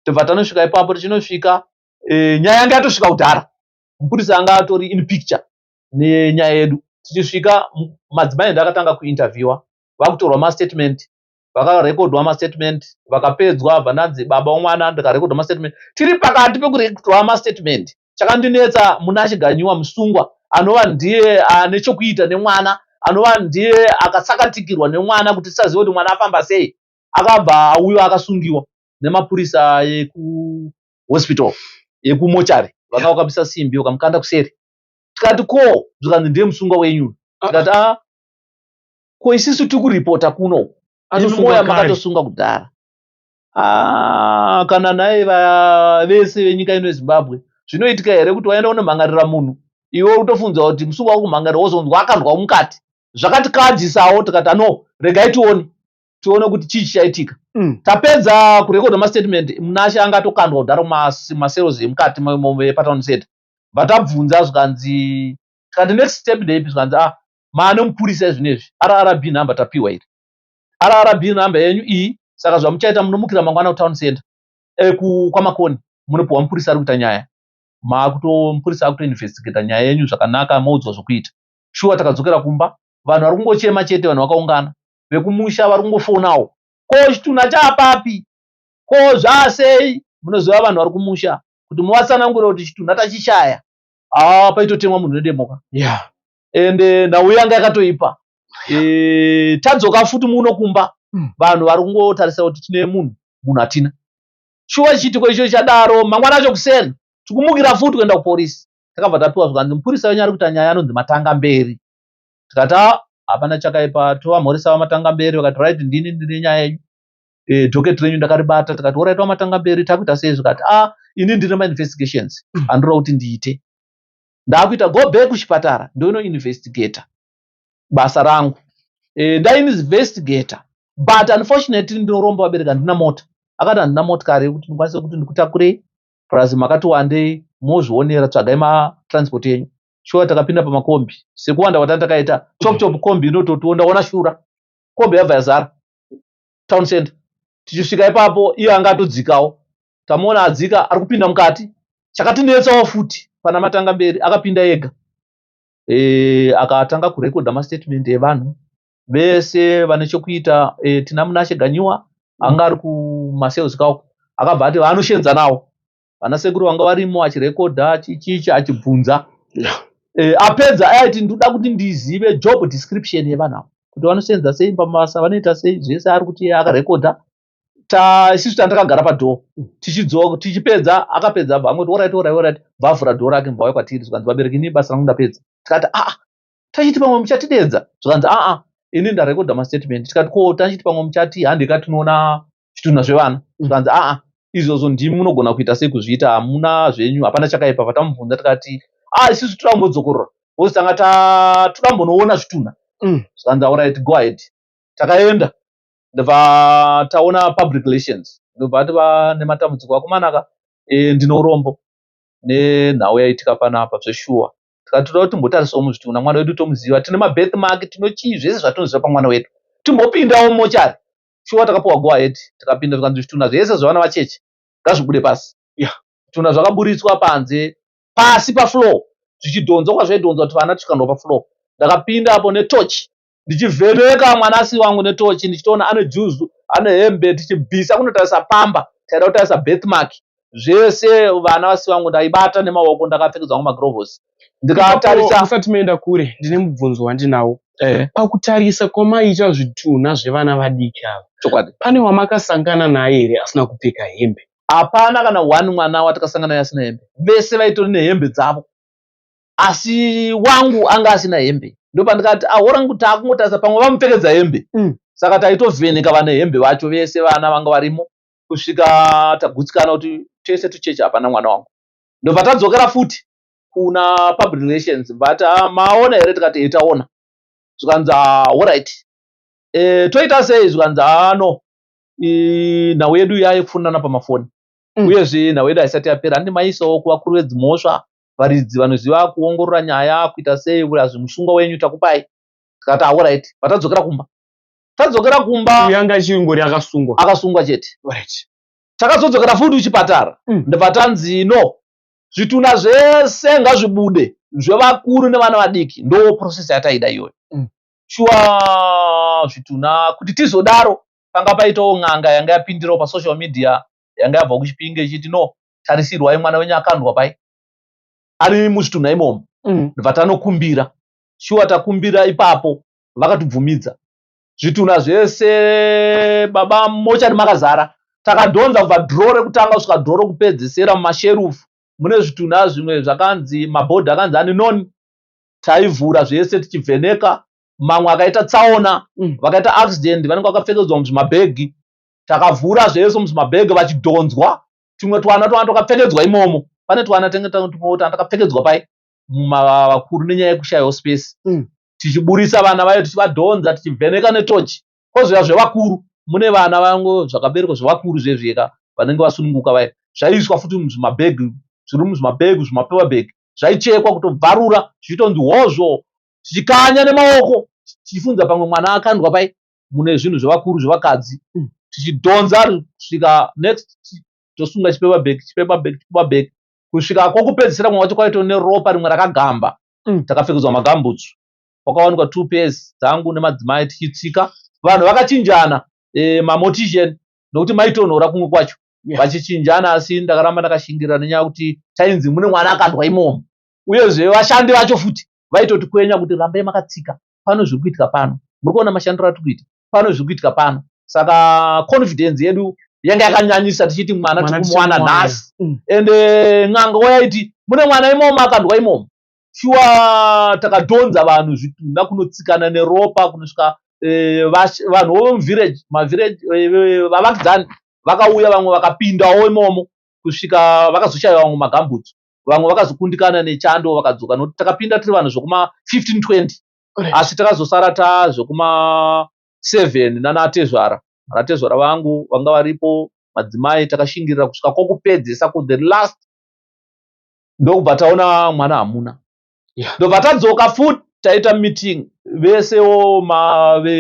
tobva tanosvika ipapo. Tichinosvika, nyaya yanga yatosvika kudhara, mupurisa anga atori in picture nenyaya yedu. Tichisvika, madzimai ndo akatanga kuinterviewa, vakutorwa mastatement, vakarekodwa mastatement, vakapedzwa, bva ndanzi baba womwana, ndikarekodwa mastatement. Tiri pakati pekurekodwa mastatement, chakandinetsa, Munashe Ganyiwa, musungwa anova ndiye ane chokuita nemwana, anova ndiye akatsakatikirwa nemwana kuti tisazive kuti mwana afamba sei, akabva auyiwa akasungiwa nemapurisa ekuhospital, ekumochari. Vanga vakamisa simbi, vakamukanda kuseri. Tikati ko? Zvikanzi ndiye musungwa wenyu. Tikati a, ko isisu tiri kuripota kuno, imi Atosungwa moya kare. Makatosunga kudhara. Ah, kana nhai vese venyika ino yeZimbabwe, zvinoitika here kuti waenda unomhangarira munhu, iwe utofunza kuti musungwa wakumhangarira, wozonzwa akandwa mukati? Zvakatikadzisawo. Tikati no, regai tione, tione kuti chii chichaitika. Tapedza kurekodha mastatement, Munashe anga atokandwa kudhara mumacells emukati epatown center. Vatabvunza, zvikanzi, tikati next step ndeipi? Zvikanzi, "Ah, maane mupurisa izvinezvi, RRB number tapiwa iri, RRB number yenyu iyi. Saka zvamuchaita, munomukira mangwana kutown center." KwaMakoni munopiwa mupurisa ari kuita nyaya, makuto mupurisa akutoinvestigata nyaya yenyu zvakanaka, moudzwa zvokuita. Shuwa takadzokera kumba, vanhu vari kungochema chete, vanhu vakaungana, vekumusha vari kungofonawo, ko chitunha chaapapi, ko zvaasei? Munoziva vanhu vari kumusha kuti muvatsanangure kuti chitunha tachishaya, haa, paitotemwa munhu nedemoka. Ende nhau yanga yakatoipa. Tadzoka futi muno kumba, vanhu vari kungotarisa kuti tine munhu, munhu hatina. Shuwa chiitiko icho chadaro, mangwana acho kuseni tikumukira futi kuenda kupolisi. Takabva tapiwa zvikanzi mupurisa wenyu ari kuita nyaya anonzi Matanga Mberi. Tikati a, hapana chakaipa, tovamhoresa vaMatanga Mberi. Vakati right, ndini ndine nyaya yenyu, docket renyu ndakaribata. Tikati alright, vaMatanga Mberi, takuita sei? Zvikati a, ini ndine mainvestigations andinoda kuti ndiite, ndaakuita go back kuchipatara ndoinoinvestigata basa rangu. Ndainvestigata, but unfortunately ndinoromba vabereki, handina mota. Akati handina motikari yekuti ndikwanise kuti ndikutakurei, plus makati wandei, mozvionera, tsvagai matransport yenyu. Shuwa takapinda pamakombi sekuwanda kwatanga takaita, chop chop kombi inototiwo ndaona shura, kombi yabva yazara town center. Tichisvika ipapo iye anga atodzikawo, tamuona adzika ari kupinda mukati. Chakatinetsawo futi pana Matanga Mberi, akapinda ega, akatanga kurekodha mastatement evanhu vese vane chokuita. Tina Munashe Ganyiwa anga ari kumasales kauko, akabva ati vaanoshenza nawo vana sekuru vanga varimo, achirekodha chichichi achibvunza. Apedza aiti ndoda kuti ndizive job description yevanhu ava, kuti vanosenza sei pamabasa, vanoita sei, zvese ari kuti akarekodha. Isusu tandakagara padoor tichidzoka, tichipedza, akapedza abva angoti alright, alright, alright, bva avhura door rake, mbauya kwatiri. Zvikanzi vabereki, inini basa rangu ndapedza. Tikati aa, tachiti pamwe muchatidedza. Zvikanzi aa, ini ndarekodha mastatement. Tikati ko tachiti pamwe muchati handika tinoona zvitunha zvevana. Zvikanzi aa, izvozvo ndimi munogona kuita sei kuzviita, hamuna zvenyu, hapana chakaipa. Patamubvunza tikati a, isusu toda kumbodzokorora because tanga toda kumbonoona zvitunha. Zvikanzi alright, go ahead. Takaenda, ndobva taona public relations, ndobva ati nematambudziko akomanaka, ndine urombo nenhau yaitika panapa zveshuwa. Tikati toda kuti timbotarisawo muzvitunha, mwana wedu tomuziva, tine mabirth mark, tino chii, zvese zvatinoziva pamwana wedu, timbopindawo mumochari. Shuwa takapiwa go ahead, tikapinda. Zvikanzi zvitunha zvese zvevana vacheche ngazvibude pasi. Zvitunha zvakaburitswa panze pasi pafloor, zvichidhonzwa kwazvaidhonzwa kuti vana tusvikandwa pafloor. Ndakapinda apo netochi ndichivheneka mwanasi wangu netochi, ndichitoona ane juzu, ane hembe, tichibvisa kunotarisa pamba, taida kutarisa birthmark zvese. Vana vasi vangu ndaibata nemaoko, ndakapfekedzwa magirovhosi, ndikatarisa. Musati maenda kure, ndine mubvunzo wandinawo. Pakutarisa kwamaita zvitunha zvevana vadiki ava, pane wamakasangana naye here asina kupfeka hembe? Hapana kana one mwana watakasangana naye asina hembe, vese vaitori nehembe dzavo, asi wangu anga asina hembe. Ndopandikati ahorangu taakungotarisa pamwe vamupfekedza hembe. Saka taitovheneka vane hembe vacho vese, vana vanga varimo, kusvika tagutsikana kuti tese tucheche hapana mwana wangu. Ndobva tadzokera futi kuna public relations, but maona here? Tikati e, taona. Zvikanzi alright, toita sei? Zvikanzi no, nhau yedu yayekufonana pamafoni. Uyezve nhau yedu haisati yapera, handi maisawo kuvakuru vedzimhosva, varidzi vanoziva kuongorora nyaya, kuita sei, azvi musungwa wenyu takupai. Tikati alright, vatadzokera kumba. Tadzokera kumba, Uyu anga achingori akasungwa? Akasungwa chete. Takazodzokera futi kuchipatara, ndobva tanzi no, zvitunha zvese ngazvibude, zvevakuru nevana vadiki. Ndo process yataida iyoyo. Shuwa zvitunha kuti tizodaro, panga paitawo n'anga yanga yapindirawo pasocial media, yanga yabva kuChipinge, ichiti no, tarisirwai mwana wenyu akandwa pai ari muzvitunha imomo. Ndobva tanokumbira. Shuwa takumbira ipapo vakatibvumidza zvitunha zvese. Baba, mochari makazara, takadhonza kubva drawer rekutanga kusvika drawer rekupedzisira. Mumasherufu mune zvitunha zvimwe zvakanzi mabhodhi akanzi unknown, taivhura zvese tichivheneka. Mamwe akaita tsaona, vakaita accident, vanenge vakapfekedzwa muzvimabhegi, takavhura zvese muzvimabhegi vachidhonzwa. Tumwe twana twana twakapfekedzwa imomo, pane twana tenge tumwe takapfekedzwa pai mumavakuru nenyaya yekushayiwa space. Tichiburisa vana vayo, tichivadhonza, tichivheneka netochi. Kozouya zvevakuru, mune vana vangu zvakaberekwa zvevakuru zvezveka vanenge vasununguka vaya, zvaiiswa futi muzvimabhegi, zviri muzvimabhegi, zvimapepabhegi, zvaichekwa kutobvarura, zvichitonzi hozvo, tichikanya nemaoko, tichifunza pamwe mwana akandwa pai mune zvinhu zvevakuru zvevakadzi, tichidhonza kusvika next. Tosunga chipaper bag, chipaper bag, chipaper bag, kusvika kwokupedzisira. Kumwe kwacho kwaito neropa, rimwe rakagamba. Takapfekedzwa magambutsu, kwakawanikwa two pairs dzangu nemadzimai tichitsika. Vanhu vakachinjana mamortician nokuti maitonhora kumwe kwacho. Vachichinjana, asi ndakaramba ndakashingirira nenyaya yekuti tainzi mune mwana akandwa imomo. Uyezve vashandi vacho futi vaitoti kwenya kuti rambai makatsika pano, zviri kuitika pano, muri kuona mashandiro atiri kuita pano, zviri kuitika pano. Saka confidence yedu yanga yakanyanyisa, tichiti mwana Mwana tiri kumuwana tichamuwana. nhasi. Ende n'anga wayaiti mune mwana imomo, akandwa imomo. Shuwa takadhonza vanhu zvitunha kunotsikana neropa kunosvika vanhu vomuvillage, mavillage, vavakidzani vakauya, vamwe vakapindawo imomo kusvika vakazoshayiwa vamwe magambutsu, vamwe vakazokundikana nechando vakadzoka, nokuti takapinda tiri vanhu zvokuma 15 20. Asi takazosara tazvokuma 7 nanatezvara, vanatezvara vangu vanga varipo, madzimai. Takashingirira kusvika kwokupedzisa, ku the last, ndokubva taona mwana hamuna. Ndobva tadzoka futi, taita meeting vesewo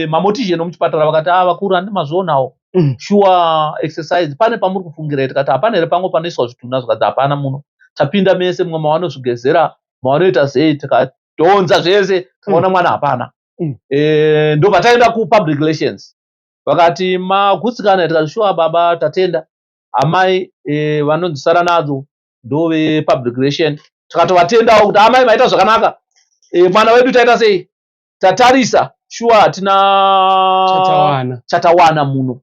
mamortician omuchipatara vakati, "A, vakuru, handi mazvionawo?" Shuwa exercise pane pamuri kufungira? Tikati, "Hapana here pamwe panoiswa zvitunha?" Zvikati, "Hapana muno." Tapinda mese mumwe mavanozvigezera, mavanoita sei, tikadhonza zvese, tikaona mwana hapana. Ndobva taenda kupublic relations, vakati, "Magutsikana?" Tikati, "Shuwa baba, tatenda." Amai vanonzisara nadzo ndove public relation, tikatovatendawo kuti, "Amai, maita zvakanaka. Mwana wedu taita sei, tatarisa, shuwa hatina Chatawana. chatawana muno."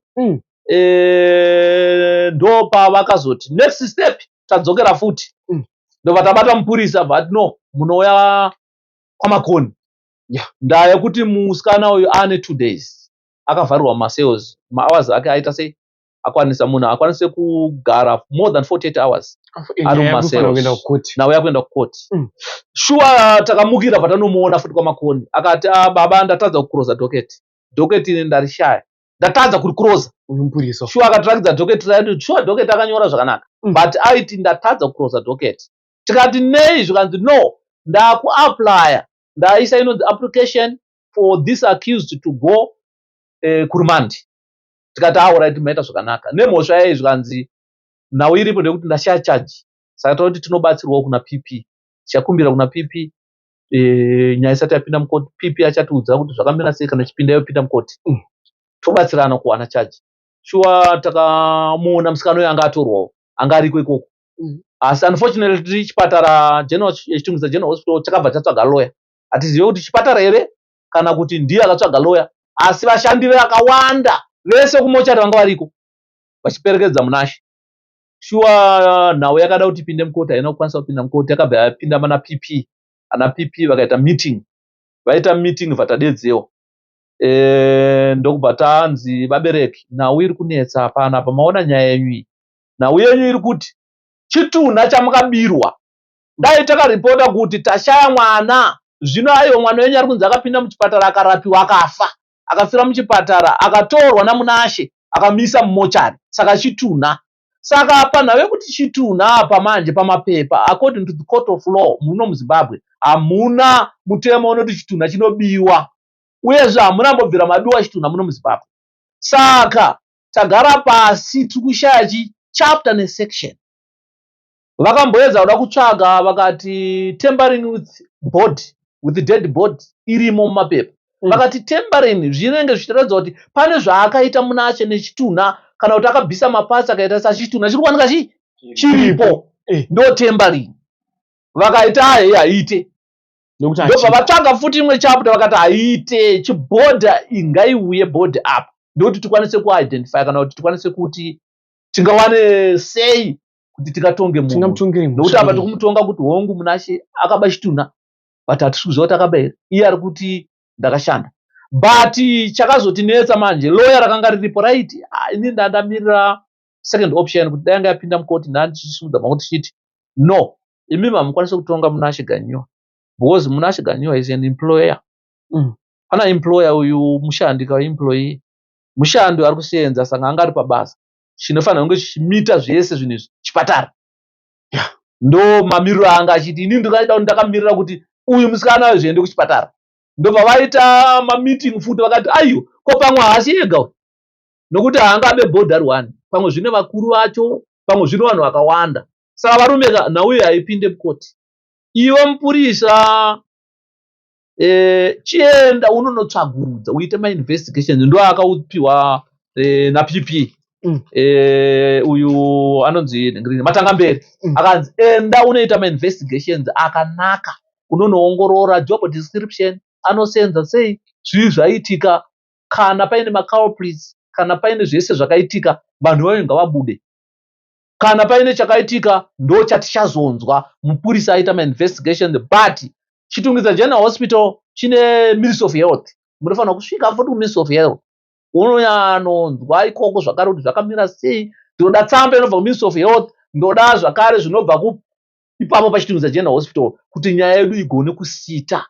Ndopavakazoti next step tadzokera futi. Ndobva tabata mupurisa, bva ati, "No, munouya kwaMakoni." Ndaa yekuti musikana uyu aane 2 days akavharirwa mumacells, mahours ake aita sei, akwanisa, munhu akwanise kugara more than 48 hours ari Nyaya mumacells. yekufanira kuenda kukoti. Nawe yakuenda kukoti. Shuwa takamukira, patanomuona futi kwaMakoni, akati, "Ah, baba, ndatadza kucrossa docket, docket iri ndarishaya, ndatadza kuricrossa." Uyu mupurisa. Shuwa akatirakidza docket racho, shuwa docket akanyora zvakanaka. But aiti, "Ndatadza kucrossa docket." Tikati, "Nei?" Zvikanzi, "No, ndakuapplya, ndaisa inonzi application for this accused to go kuremand." Tikati, "Alright, maita zvakanaka. Nemhosva yai?" Zvikanzi, "Nhau iripo ndekuti ndashaya charge, saka takuti tinobatsirwawo kuna PP, tichakumbira kuna PP nyaya isati yapinda mukoti. PP achatiudza kuti zvakamira sei. Kana ichipinda, yopinda mukoti." Tobatsirana kuwana charge. Shuwa takamuona musikana uyu anga atorwawo, anga ariko ikoko. Asi unfortunately chipatara general, Chitungwiza General Hospital, chakabva chatsvaga lawyer. Hatizive kuti chipatara here kana kuti ndiye akatsvaga lawyer, asi vashandi vakawanda vese kumochari vanga variko vachiperekedza Munashe. Shuwa nhau yakada kuti ipinde mukoti, haina kukwanisa kupinda mukoti, yakabva yapinda mana PP. Ana PP vakaita meeting, vaita meeting, vatadedzewa. Ndokubva tanzi, "Vabereki, nhau iri kunetsa panapa, maona nyaya yenyu iyi. Nhau yenyu iri kuti chitunha chamakabirwa, dai takaripota kuti tashaya mwana. Zvino aiwa, mwana wenyu ari kunzi akapinda muchipatara, akarapiwa, akafa, akafira muchipatara, akatorwa naMunashe, akamisa mumochari, saka chitunha. Saka panhau yekuti chitunha apa manje pamapepa, according to the court of law muno muZimbabwe, hamuna mutemo unoti chitunha chinobiwa, uyezve hamuna mbobvira mabiwa chitunha muno muZimbabwe. Saka tagara pasi, tiri kushaya chichapter nesection." Vakamboedza kuda kutsvaga, vakati tampering with body, with dead body, irimo mumapepa. Vakati tampering zvinenge zvichiratidza kuti pane zvaakaita Munashe nechitunha, kana kuti akabvisa maparts, akaita sachitunha chiri kuwanika chii, chiripo. Ndo tampering. Vakaita hei, haite. Nekuti Ndobva vatsvaga futi imwe chapter, vakati haite, chibody ngaiuye, body apa, ndokuti tikwanise kuidentify, kana kuti tikwanise kuti tingawane sei kuti tingatonge munhu. Tingamutongere Nokuti apa tiri kumutonga kuti hongu, Munashe akaba chitunha, but hatisi kuziva kuti akaba here. Iye ari kuti ndakashanda. But chakazotinetsa manje, lawyer rakanga riripo raiti, "Ah, ini ndandamirira second option, kuti dai anga yapinda mukoti, ndandichisimudza maoko tichiti no, imimi hamukwanisi kutonga Munashe Ganyiwa, because Munashe Ganyiwa is an employer." Pana employer uyu, mushandi kaemployee, mushandi ari kusenza, saka anga ari pabasa. Chinofanira kunge chichimita zvese zvinhu izvi chipatara. Ndo mamiriro anga achiti, "Ini ndikaida kuti ndakamirira kuti uyu musikana uyu zviende kuchipatara." Ndobva vaita mameeting futi, vakati, "Aiwa, ko pamwe haasi ega uyu, nokuti haangabe body ari one, pamwe zvine vakuru vacho." Pamwe zvino vanhu vakawanda. Saka varume ka, nhau iyi haipinde mukoti. Iwe mupurisa chienda unonotsvagurudza uite mainvestigations. Ndo akaupiwa naPP uyu anonzi Matangamberi. Akanzi enda unoita mainvestigations akanaka, unonoongorora job description, anosenza sei, zvii zvaitika, kana paine maculprits, kana paine zvese zvakaitika, vanhu vayo ngavabude. Kana paine chakaitika, ndo chatichazonzwa mupurisa aita mainvestigations. But Chitungwiza General Hospital chine Ministry of Health, munofanira kusvika futi kuMinistry of Health, unonyanonzwa ikoko zvakare kuti zvakamira sei. Ndinoda tsamba inobva kuMinistry of Health, ndoda zvakare zvinobva ipapo paChitungwiza General Hospital kuti nyaya yedu igone kusita.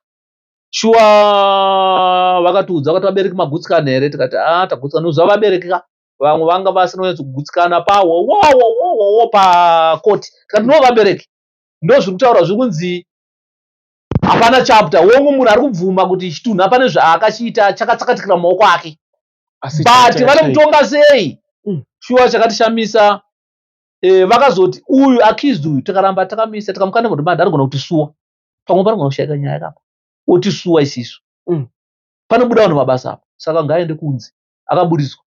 Shuwa vakatiudza vakati, "Vabereki magutsikana here?" Tikati, "A, tagutsikana." Uziva vabereki ka, vamwe vanga vasina kunyatso pawo wowowowowo pakoti. Tikati, "No, vabereki, ndo zviri kutaura zviri kunzi hapana chapter. Wongu munhu ari kubvuma kuti chitunha pane zvaakachiita chakatsakatikira mumaoko ake, Asi but chakashaika. vanomutonga sei?" Shuwa chakatishamisa, vakazoti uyu accused uyu tikaramba takamisa, tikamukanda muremand, anogona kutisuwa. Pamwe panogona kushayika nyaya kapa, otisuwa isisu. Panobuda vanhu mabasa apa, saka ngaaende kunze. Akaburiswa,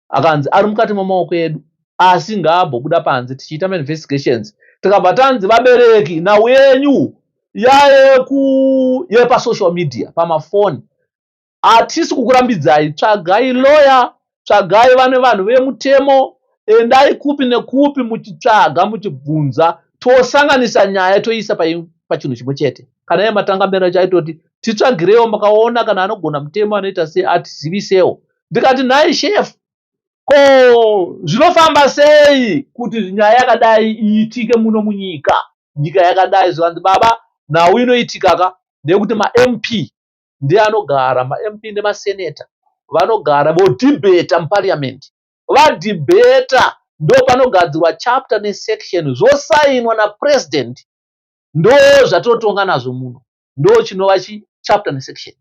akanzi ari mukati memaoko edu, asi ngaambobuda panze tichiita mainvestigations. Tikabva tanzi, "Vabereki, nhau yenyu yayeku yepasocial media, pamafoni, hatisi kukurambidzai. Tsvagai lawyer, tsvagai vane vanhu vemutemo, endai kupi nekupi muchitsvaga, muchibvunza, tosanganisa nyaya, toisa pachinhu chimwe chete." Kana iye Matangamberi achaitoti titsvagirewo, makaona kana anogona mutemo anoita sei, atizivisewo. Ndikati, "Nhai shefu, ko zvinofamba sei kuti nyaya yakadai iitike muno munyika, nyika yakadai?" Zvikanzi, "Baba, nhau inoitika ka ndeyekuti maMP ndiye anogara, maMP nemaseneta vanogara vodhibheta muparliament. Vadhibheta, ndo panogadzirwa chapter nesection, zvosainwa napresident. Ndo zvatinotonga nazvo muno, ndo chinova chapter nesection."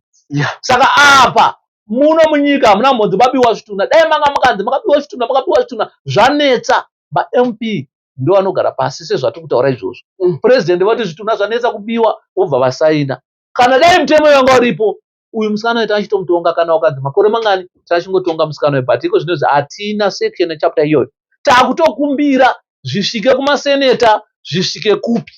Saka apa muno munyika hamuna mbonzi mabiwa zvitunha. Dai manga makanzi makabiwa zvitunha, makabiwa zvitunha zvanetsa, maMP ndo anogara pasi sezvatiri kutaura izvozvo. President vati zvitunha zvanetsa kubiwa, vobva vasaina. Kana dai mutemo wanga uripo, uyu musikana uyu tachitomutonga, kana ukanzi makore mangani, tachingotonga musikana uyu. But iko zvinozvi hatina section nechapter iyoyo. Takutokumbira zvisvike kumaseneta, zvisvike kupi,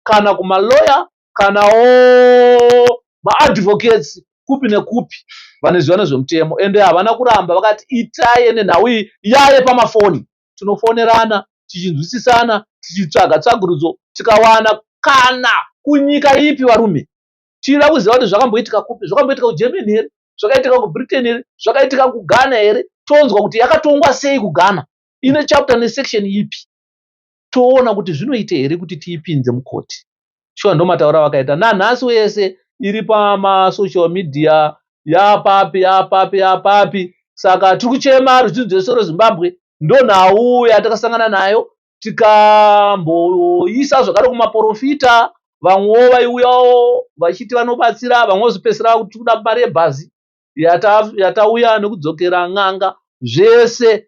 kana kumaloya, kanawo maadvocates, kupi nekupi vanoziva nezvemutemo. Ende havana kuramba, vakati itai. Ende nhau iyi yaye pamafoni, tinofonerana, tichinzwisisana, tichitsvaga tsvagurudzo, tikawana kana kunyika ipi. Varume, tinoda kuziva kuti zvakamboitika kupi. Zvakamboitika kuGermany here? Zvakaitika kuBritain here? Zvakaitika kuGhana here? Tonzwa kuti yakatongwa sei kuGhana, ine chapter nesection ipi, toona kuti zvinoita here kuti tiipinze mukoti. Shuwa ndo matauro avakaita. Nanhasi wese iri pamasocial media, yapapi, yapapi, yapapi. Saka tiri kuchema ruzhinji rwese rweZimbabwe. Ndo nhau yatakasangana nayo. Tikamboisa zvakare kumaprofita, vamwewo vaiuyawo vachiti vanobatsira, vamwe vozopedzisira kuti kuda mari yebhazi yatauya nekudzokera, n'anga zvese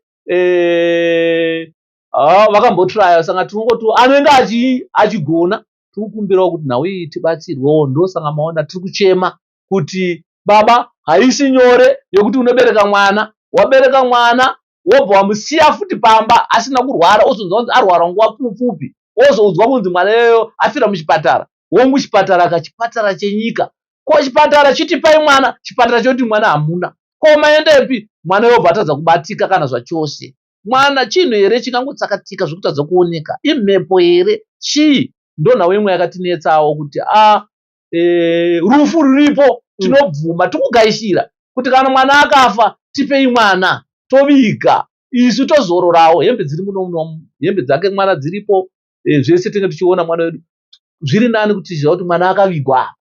vakambotiraya. Saka tinongoti anenge achigona, tiri kukumbirawo kuti nhau iyi tibatsirwewo. Ndosaka maona tiri kuchema kuti, baba, haisi nyore yekuti unobereka mwana, wabereka mwana, wobva wamusiya futi pamba asina kurwara, ozonzwa kunzi arwara nguva pfupi, wozoudzwa kunzi mwana iyoyo afira muchipatara. Wongu chipatara kachipatara chenyika, ko chipatara chitipai mwana, chipatara choti mwana hamuna, ko maendepi mwana? Yobva atadza kubatika kana zvachose. Mwana chinhu here chingangotsakatika zvekutadza kuoneka? Imhepo here? Chii? Ndo nhau imwe yakatinetsawo kuti rufu ruripo, tinobvuma, tikugaishira kuti kana mwana akafa, tipei mwana toviga, isu tozororawo. Hembe dziri muno munomu, hembe dzake mwana dziripo, zvese tinge tichiona mwana wedu. Zviri nani kuti tiziva kuti mwana akavigwa apa,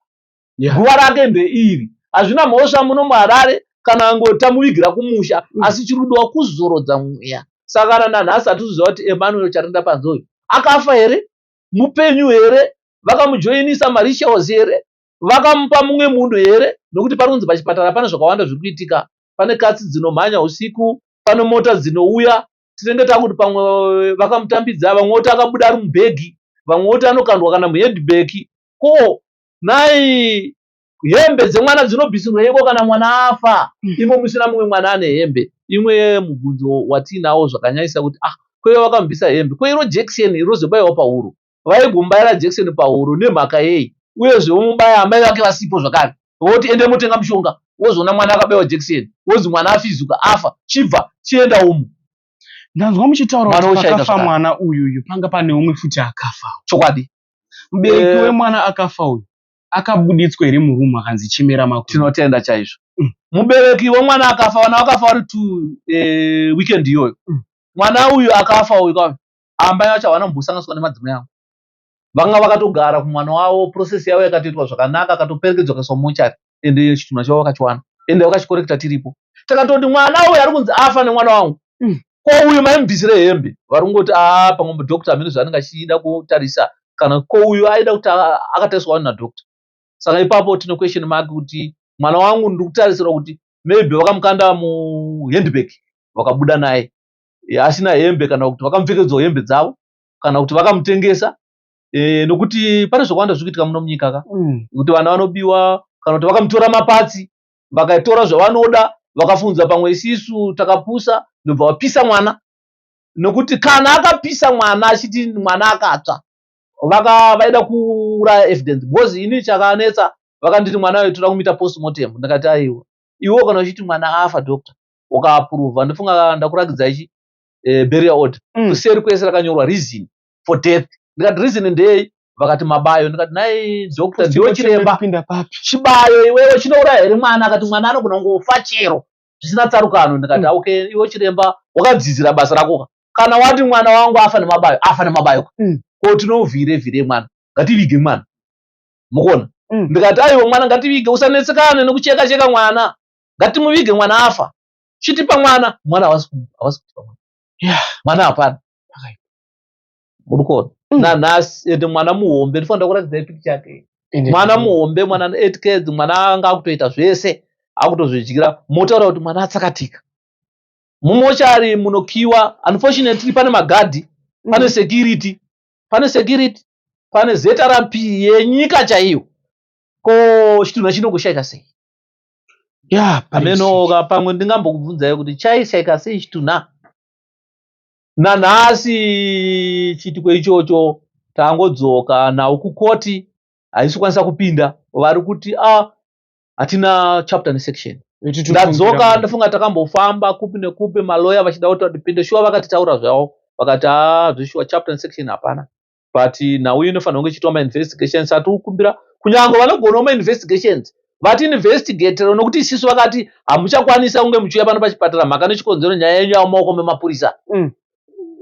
guva rake ndeiri. Hazvina mhosva muno muHarare kana ngotamuvigira kumusha, asi chiri kudiwa kuzorodza mweya. Saka kana nanhasi hatikuziva kuti Emmanuel Charinda Panze uyu akafa here, mupenyu here, vakamujoinisa marituals here, vakamupa mumwe munhu here, nokuti pari kunzi pachipatara pane zvakawanda zviri kuitika. Pane katsi dzinomhanya usiku, pane mota dzinouya. Tinenge takuti pamwe vakamutambidza, vamwe voti akabuda ari mubhegi, vamwe voti anokandwa kana muhandbag. Ko nhai, hembe dzemwana dzinobvisirweiko kana mwana afa, imo musina mumwe mwana ane hembe? Imwe mubvunzo watiinawo zvakanyanyisa kuti ah, kweivo vakamubvisa hembe, ko iro jekiseni rozobayiwa pahuro? Vaigomubayira jekiseni pahuro nemhaka yei? Uyezve vomubaya amai vake vasipo zvakare, voti ende motenga mushonga, wozoona mwana akabayiwa jekiseni, wozi mwana afizuka afa, chibva chienda umu. Ndanzwa muchitaura kuti pakafa mwana uyuyu panga pane umwe futi akafa. Chokwadi. Mubereki wemwana akafa uyu akabuditswa here murumu akanzi chemera makumbo? Tinotenda chaizvo. Mubereki wemwana akafa, vana vakafa vari two weekend iyoyo. Mwana uyu akafa uyu ka, amai vacho havana kumbosanganiswa nemadzimai angu. Vanga vakatogara kumwana wavo, process yavo yakatoitwa zvakanaka, akatoperekedzwa akaiswa mumochari, ende chitunha chavo vakachiwana, ende vakachikorekta tiripo. Takatoti mwana uyu ari kunzi afa nemwana wangu. Ko uyu maimubvisire hembe? Vari kungoti aa pamwe doctor hameno zvaanenge achida kutarisa, kana ko uyu aida kuti akatariswa wani nadoctor. Saka ipapo tine question mark kuti mwana wangu ndiri kutarisira kuti maybe vakamukanda muhandbag vakabuda naye asina hembe, kana kuti vakamupfekedzwa hembe dzavo, kana kuti vakamutengesa, nokuti pane zvakawanda zviri kuitika muno munyika ka, kuti vana vanobiwa, kana kuti vakamutora mapatsi vakatora zvavanoda, vakafunza pamwe isisu takapusa, ndobva vapisa mwana. Nokuti kana akapisa mwana achiti mwana akatsva, vaida kuuraya evidence, because ini chakanetsa vakanditi mwana uyu toda kumuita postmortem. Ndikati aiwa, iwe kana uchiti mwana afa, doctor ukaapuruvha, ndofunga ndakurakidza ichi burial order, kuseri kwese rakanyorwa reason for death. Ndikati reason ndei? Vakati mabayo. Ndikati nhai doctor, ndiwe chiremba, chibayo iwewe chinouraya here mwana? Akati mwana anogona kungofa chero zvisina tsarukano. Ndikati okay, iwe chiremba wakadzidzira basa rako, kana wati mwana wangu afa nemabayo, afa nemabayo. Ko tinovhire vhire mwana? Ngativige mwana, mukuona? Ndikati aiwa, mwana ngativige, usanetsekane nekucheka cheka mwana, ngatimuvige mwana afa, chitipa mwana. Mwana havasi kutipa mwana. Mwana hapana, muri kuona? Nanhasi, ende mwana muhombe, ndifanira kuratidzai pikicha yake. Mwana muhombe, mwana ane 8 kids, mwana anga akutoita zvese, akutozvidyira. Motaura kuti mwana atsakatika mumochari munokiwa. Unfortunately pane magadhi, pane security, pane security, pane ZRP yenyika chaiyo. Ko chitunha chinongoshaika sei? Amenoka, pamwe ndingambokubvunzai kuti chaishaika sei chitunha? Nanhasi chiitiko ichocho tangodzoka nhau kukoti, haisi kukwanisa kupinda. Vari kuti a hatina chapter nesection. Ndadzoka, ndofunga takambofamba kupi nekupi, maloya vachida kuti tipinde. Shuwa vakatitaura zvavo, vakati haa, zveshuwa chapter nesection hapana, but nhau inofanira kunge ichiitwa mainvestigations. Atikukumbira kunyange vanogonawo mainvestigations vatiinvestigatero, nokuti isisu vakati hamuchakwanisa kunge muchiuya pano pachipatara mhaka nechikonzero nyaya yenyu yava mumaoko memapurisa.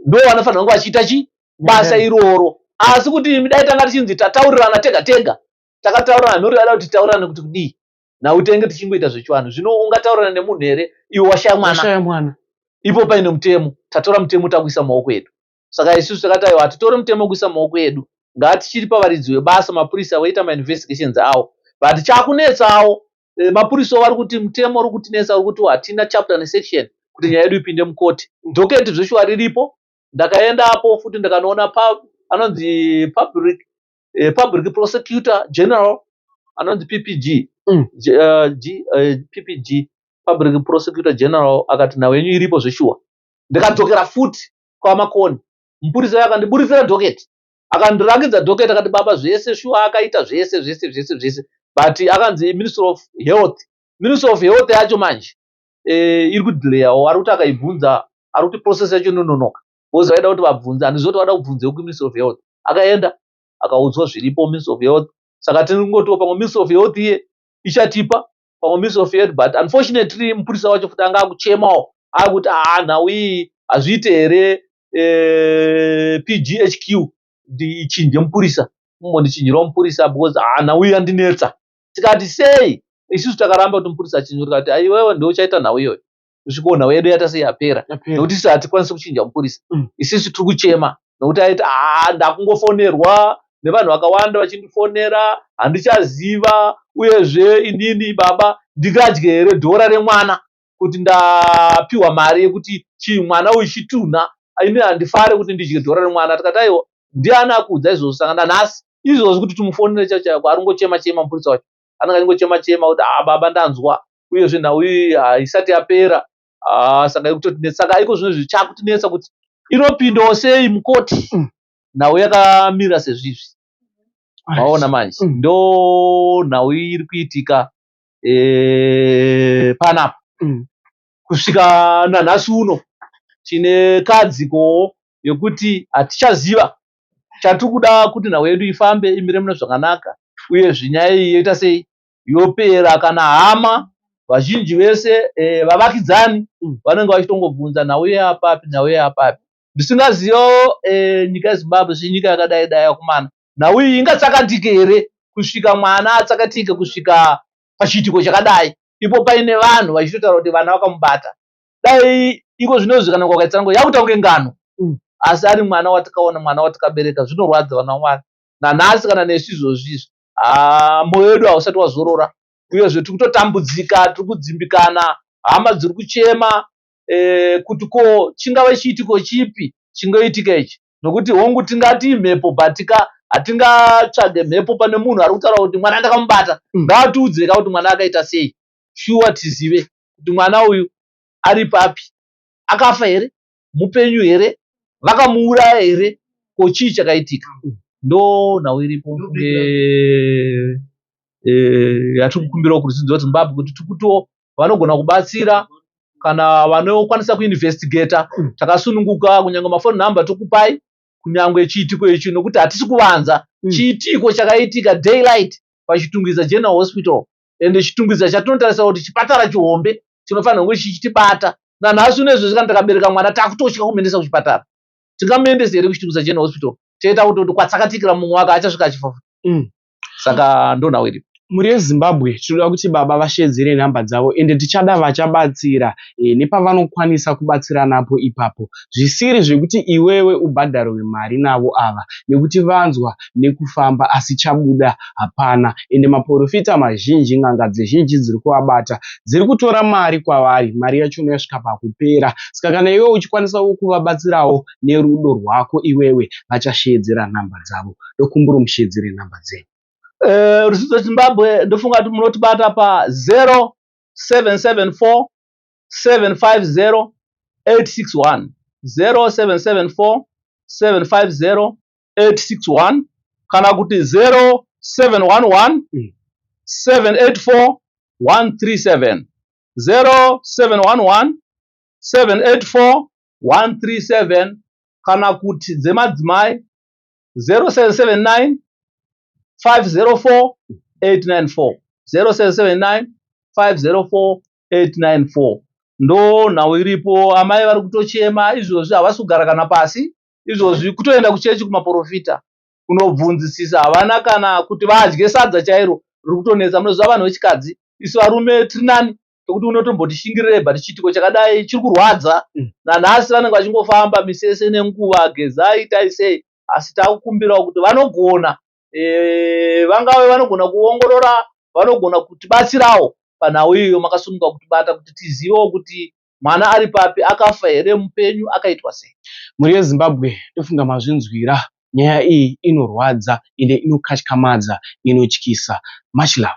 Ndo vanofanira kunge vachiita chi basa iroro. Asi kuti dai tanga tichinzi tataurirana tega tega, takataurirana nori vada kuti titaurirane kuti kudii, nhau tenge tichingoita zvechivanhu. Zvino ungataurirana nemunhu here iwe washaya mwana? Washaya mwana. Ipo paine mutemo, tatora mutemo takuisa mumaoko edu. Saka isusu takati aiwa, hatitore mutemo kuisa mumaoko edu, ngatichiri pavaridzi webasa, mapurisa, voita mainvestigations avo. But chakunetsawo, mapurisa vari kuti mutemo uri kutinetsa, uri kuti hatina chapter nesection kuti nyaya yedu ipinde mukoti. Docket zveshuwa riripo. Ndakaendapo futi ndikanoona anonzi public prosecutor general, anonzi PPG, G, PPG, public prosecutor general, akati nhau yenyu iripo zveshuwa. Ndikadzokera futi kwaMakoni, mupurisa akandiburitsira docket, akandirakidza docket, akati baba, zvese shuwa akaita zvese zvese zvese zvese, but akanzi Ministry of Health, Ministry of Health yacho manje iri kudhileyawo. Ari kuti akaibvunza, ari kuti process yacho inononoka because vaida kuti vabvunze. Handizivi kuti vada kubvunzei kuMinistry of Health. Akaenda akaudzwa zviripo Ministry of Health. Saka tinongotiwo pamwe Ministry of Health iye ichatipa, pamwe Ministry of Health. But unfortunately mupurisa wacho futi anga akuchemawo, akuti haa, nhau iyi hazviite here PGHQ ichinje mupurisa, mumbondichinjirawo mupurisa, because haa, nhau iyi yandinetsa. Tikati sei? Isusu takaramba kuti mupurisa achinjwe. Tikati aiwewe ndo uchaita nhau iyoyo kusvikawo nhau yedu yaita sei, yapera, nekuti isusu hatikwanisi kuchinja mupurisa. Isusu tiri kuchema nokuti aiti haa, ndakungofonerwa nevanhu vakawanda vachindifonera, handichaziva. Uyezve inini baba ndingadye here dhora remwana kuti ndapiwa mari yekuti Chii mwana uyu chitunha, ini handifare kuti ndidye dhora remwana. Tikati aiwa, ndiani akuudza izvozvo? Saka nanhasi izvozvi kuti timufonere chaicho chaiko ari kungochema chema mupurisa wacho anenge achingochema chema kuti ah baba ndanzwa uyezve nhau iyi haisati yapera ah, saka ikutotinetsa saka iko zvino izvi chakutinetsa kuti inopindawo sei mukoti nhau yakamira sezvizvi maona manje ndo nhau iri kuitika eh, panapa kusvika nanhasi uno tine kadzikowo yekuti hatichaziva chatiri kuda kuti nhau yedu ifambe imire mune zvakanaka uyezve nyaya iyi yoita sei yopera kana hama vazhinji vese eh, vavakidzani vanenge vachitongobvunza nhau yeapapi nhau yeapapi ndisingazivawo eh, nyika yeZimbabwe senyika yakadai dai akumana nhau iyi ingatsakatike here kusvika mwana atsakatike kusvika pachiitiko chakadai ipo paine vanhu vachitotaura kuti vana vakamubata dai iko zvinozvi kana kwakaitsango yakuita kunge ngano asi ari mwana watikaona mwana watikabereka zvinorwadza vana vaMwari nanhasi kana nesu izvozvi izvi haa moyo wedu hausati wazorora uyezve tiri kutotambudzika tiri kudzimbikana hama dziri kuchema eh, kuti ko chingave chiitiko chipi chingoitika ichi nokuti hongu tingati imhepo but ka hatingatsvage mhepo pane munhu ari kutaura kuti mwana ndakamubata ngaatiudze ka kuti mwana akaita sei shuwa tizive kuti mwana uyu ari papi akafa here mupenyu here vakamuuraya here ko chii chakaitika ndo nhau iripo eh, eh, yatiri kukumbirawo kuruzhinji rweZimbabwe kuti tikutiwo vanogona kubatsira kana vanokwanisa kuinvestigata takasununguka kunyange mafoni number tokupai kunyange chiitiko ichi nokuti hatisi kuvanza chiitiko chakaitika daylight paChitungwiza General Hospital ende Chitungwiza chatinotarisa kuti chipatara chihombe chinofanira kunge chichitibata nanhasi unoizvozvi kana takabereka mwana takutotya kumuendesa kuchipatara tingamuendese here kuChitungwiza General Hospital toita kuti kwatsakatikira mumwe wake achasvika achifa saka ndonhau iripo. Mhuri yeZimbabwe tinoda kuti baba vashedzere nhamba dzavo ende tichada vachabatsira e, nepavanokwanisa kubatsira napo ipapo zvisiri zvekuti iwewe ubhadharwe mari navo ava nekuti vanzwa nekufamba asi chabuda hapana ende maporofita mazhinji n'anga dzizhinji dziri kuvabata dziri kutora mari kwavari mari yachona yasvika pakupera saka kana iwewe uchikwanisa kuvabatsirawo nerudo rwako iwewe vachashedzera nhamba dzavo ndokumbura mushedzere nhamba dzenyu. Eh, Rusidzo Zimbabwe ndofunga kuti munotibata pa 0774 750 861 0774 750 861 kana kuti 0711 784 137 0711 784 137 kana kuti dzemadzimai 0779 504 894 0779 504 894 ndo nhau iripo amai vari kutochema izvozvi havasi kugara kana pasi izvozvi kutoenda kuchechi kumaporofita kunobvunzisisa havana kana kuti vadye sadza chairo riri kutonetsa munoziva vanhu vechikadzi isu varume tiri nani tokuti unotomboti shingirire but chiitiko chakadai chiri kurwadza nanhasi vanenge vachingofamba misese nenguva gezai itai sei asi takukumbirawo kuti vanogona e, vangave vanogona kuongorora vanogona kutibatsirawo panhau iyoyo makasununguka kutibata kuti tizivewo kuti mwana ari papi akafa here mupenyu akaitwa sei. Mhuri yeZimbabwe ndofunga mazvinzwira nyaya iyi inorwadza ende inokatyamadza inotyisa. Much love.